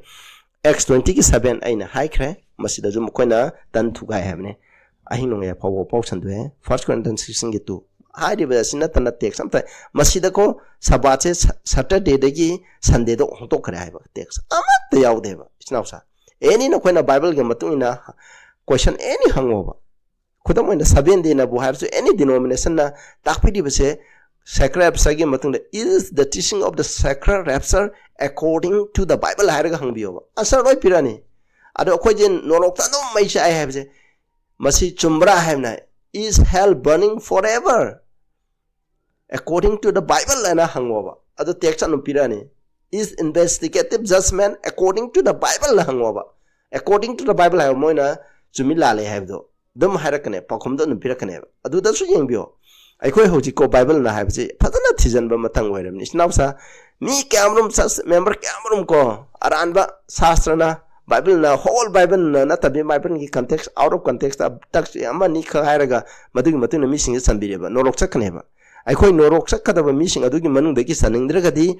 Acts twenty ꯒꯤ seven ꯑꯩꯅ ꯍꯥꯏꯈ꯭ꯔꯦ, ꯃꯁꯤꯗꯁꯨ ꯃꯈꯣꯏꯅ ꯇꯟ ꯊꯨꯒꯥꯏ ꯍꯥꯏꯕꯅꯤ꯫ ꯑꯍꯤꯡ ꯅꯣꯡꯌꯥꯏ ꯐꯥꯎꯕ ꯄꯥꯎ ꯁꯟꯗꯣꯛꯑꯦ, First Corinthians sixteen ꯒꯤ two꯫ ꯍꯥꯏꯔꯤꯕ ꯑꯁꯤ ꯅꯠꯇꯅ text ꯑꯝꯇ, ꯃꯁꯤꯗꯀꯣ ꯁꯕꯥꯠꯁꯦ ꯁ-, Saturday ꯗꯒꯤ Sunday ꯗ ꯑꯣꯟꯊꯣꯛꯈ꯭ꯔꯦ ꯍꯥꯏꯕ text ꯑꯃꯠꯇ ꯌꯥꯎꯗꯦꯕ, ꯏꯆꯤꯟ ꯏꯅꯥꯎꯁꯥ꯫ Any ꯅꯈꯣꯏꯅ Bible ꯒꯤ ꯃꯇꯨꯡ ꯏꯟꯅ question any ꯍꯪꯉꯣꯕ꯫ ꯈꯨꯗꯝ ꯑꯣꯏꯅ Seventh Day ꯅꯕꯨ ꯍꯥꯏꯔꯁꯨ, any denomination ꯅ ꯇꯥꯛꯄꯤꯔꯤꯕꯁꯦ sacred rapture ꯒꯤ ꯃꯇꯨꯡꯗ, "Is the teaching of the sacred rapture according to the Bible?" ꯍꯥꯏꯔꯒ ꯍꯪꯕꯤꯌꯣꯕ, answer ꯂꯣꯏ ꯄꯤꯔꯛꯑꯅꯤ꯫ ꯑꯗꯣ ꯑꯩꯈꯣꯏꯁꯦ ꯅꯣꯔꯣꯛꯇ ꯑꯗꯨꯝ ꯃꯩ ꯆꯥꯛꯑꯦ ꯍꯥꯏꯕꯁꯦ, ꯃꯁꯤ ꯆꯨꯝꯕ꯭ꯔꯥ ꯍꯥꯏꯕꯅ, "Is hell burning forever according to the Bible?" ꯍꯥꯏꯅ ꯍꯪꯉꯣꯕ, ꯑꯗꯨ text ꯑꯗꯨꯝ ꯄꯤꯔꯛꯑꯅꯤ꯫ "Is investigative judgment according to the Bible?" ꯍꯥꯏꯅ ꯍꯪꯉꯣꯕ꯫ "According to the Bible" ꯍꯥꯏꯕ ꯃꯣꯏꯅ ꯆꯨꯝꯃꯤ ꯂꯥꯜꯂꯤ ꯍꯥꯏꯕꯗꯣ ꯑꯗꯨꯝ ꯍꯥꯏꯔꯛꯀꯅꯦ, ꯄꯥꯎꯈꯨꯝꯗꯣ ꯑꯗꯨꯝ ꯄꯤꯔꯛꯀꯅꯦꯕ꯫ ꯑꯗꯨꯗꯁꯨ ꯌꯦꯡꯕꯤꯌꯣ, ꯑꯩꯈꯣꯏ ꯍꯧꯖꯤꯛꯀꯣ Bible ꯅ ꯍꯥꯏꯕꯁꯤ ꯐꯖꯅ ꯊꯤꯖꯤꯟꯕ ꯃꯇꯝ ꯑꯣꯏꯔꯕꯅꯤ, ꯏꯆꯤꯟ ꯏꯅꯥꯎꯁꯥ꯫ ꯃꯤ ꯀꯌꯥꯃꯔꯨꯝ, church member ꯀꯌꯥꯃꯔꯨꯝ ꯀꯣ, ꯑꯔꯥꯟꯕ ꯁꯥꯁꯇ꯭ꯔꯅ, Bible ꯅ, whole Bible ꯅ ꯅꯠꯇꯕꯤ, Bible ꯒꯤ context, out of context ꯇ text ꯑꯃ ꯑꯅꯤ ꯈꯛ ꯍꯥꯏꯔꯒ ꯃꯗꯨꯒꯤ ꯃꯇꯨꯡ ꯏꯟꯅ ꯃꯤꯁꯤꯡꯁꯦ ꯆꯟꯕꯤꯔꯦꯕ, ꯅꯣꯔꯣꯛ ꯆꯠꯀꯅꯦꯕ꯫ ꯑꯩꯈꯣꯏ ꯅꯣꯔꯣꯛ ꯆꯠꯀꯗꯕ ꯃꯤꯁꯤꯡ ꯑꯗꯨꯒꯤ ꯃꯅꯨꯡꯗꯒꯤ ꯆꯟꯅꯤꯡꯗ꯭ꯔꯒꯗꯤ,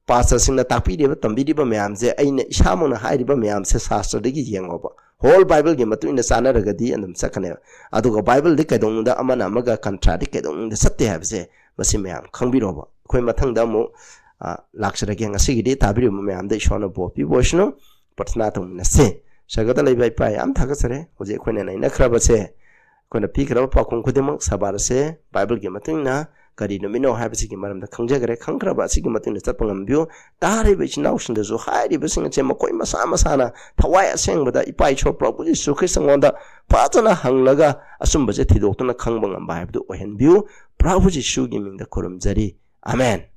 pastor ꯁꯤꯡꯅ ꯇꯥꯛꯄꯤꯔꯤꯕ, ꯇꯝꯕꯤꯔꯤꯕ ꯃꯌꯥꯝꯁꯦ, ꯑꯩꯅ ꯏꯁꯥꯃꯛꯅ ꯍꯥꯏꯔꯤꯕ ꯃꯌꯥꯝꯁꯦ ꯁꯥꯁꯇ꯭ꯔꯗꯒꯤ ꯌꯦꯡꯉꯣꯕ꯫ Whole Bible ꯒꯤ ꯃꯇꯨꯡ ꯏꯟꯅ ꯆꯥꯟꯅꯔꯒꯗꯤ ꯑꯗꯨꯝ ꯆꯠꯀꯅꯦꯕ꯫ ꯑꯗꯨꯒ Bible ꯗꯤ ꯀꯩꯗꯧꯅꯨꯡꯗ, ꯑꯃꯅ ꯑꯃꯒ contradict ꯀꯩꯗꯧꯅꯨꯡꯗ ꯆꯠꯇꯦ ꯍꯥꯏꯕꯁꯦ ꯃꯁꯤ ꯃꯌꯥꯝ ꯈꯪꯕꯤꯔꯣꯕ꯫ ꯑꯩꯈꯣꯏ ꯃꯊꯪꯗ ꯑꯃꯨꯛ, ꯑ, ꯂꯥꯛꯆꯔꯒꯦ꯫ ꯉꯁꯤꯒꯤꯗꯤ ꯇꯥꯕꯤꯔꯤꯕ ꯃꯌꯥꯝꯗ ꯏꯁꯣꯔꯅ ꯕꯣꯔ ꯄꯤꯕ ꯑꯣꯏꯁꯅꯨ꯫ ꯄ꯭ꯔꯊꯅꯥ ꯇꯧꯃꯤꯟꯅꯁꯦ꯫ ꯁꯔꯒꯗ ꯂꯩꯕ ꯏꯄꯥ, ꯌꯥꯝ ꯊꯥꯒꯠꯆꯔꯦ꯫ ꯍꯧꯖꯤꯛ ꯑꯩꯈꯣꯏꯅ ꯅꯩꯅꯈ꯭ꯔꯕꯁꯦ, ꯑꯩꯈꯣꯏꯅ ꯄꯤꯈ꯭ꯔꯕ ꯄꯥꯎꯈꯨꯝ ꯈꯨꯗꯤꯡꯃꯛ ꯁꯕꯥꯔꯁꯦ ꯕꯥꯏꯕꯜꯒꯤ ꯃꯇꯨꯡ ꯏꯟꯅ ꯀꯔꯤ ꯅꯨꯃꯤꯠꯅꯣ ꯍꯥꯏꯕꯁꯤꯒꯤ ꯃꯔꯝꯗ ꯈꯪꯖꯈ꯭ꯔꯦ꯫ ꯈꯪꯈ꯭ꯔꯕ ꯑꯁꯤꯒꯤ ꯃꯇꯨꯡ ꯏꯟꯅ ꯆꯠꯄ ꯉꯝꯕꯤꯌꯨ꯫ ꯇꯥꯔꯤꯕ ꯏꯆꯤꯟ ꯏꯅꯥꯎꯁꯤꯡꯗꯁꯨ ꯍꯥꯏꯔꯤꯕꯁꯤꯡ ꯑꯁꯦ ꯃꯈꯣꯏ ꯃꯁꯥ ꯃꯁꯥꯅ ꯊꯋꯥꯏ ꯑꯁꯦꯡꯕꯗ ꯏꯄꯥ ꯏꯁꯣꯔ ꯄ꯭ꯔꯚꯨ ꯖꯤꯁꯨ ꯈ꯭ꯔꯤꯁꯇꯉꯣꯟꯗ ꯐꯖꯅ ꯍꯪꯂꯒ ꯑꯆꯨꯝꯕꯁꯦ ꯊꯤꯗꯣꯛꯇꯨꯅ ꯈꯪꯕ ꯉꯝꯕ ꯍꯥꯏꯕꯗꯨ ꯑꯣꯏꯍꯟꯕꯤꯌꯨ꯫ ꯄ꯭ꯔꯚꯨ ꯖꯤꯁꯨꯒꯤ ꯃꯤꯡꯗ ꯈꯨꯔꯨꯝꯖꯔꯤ꯫ ꯑꯃꯦꯟ꯫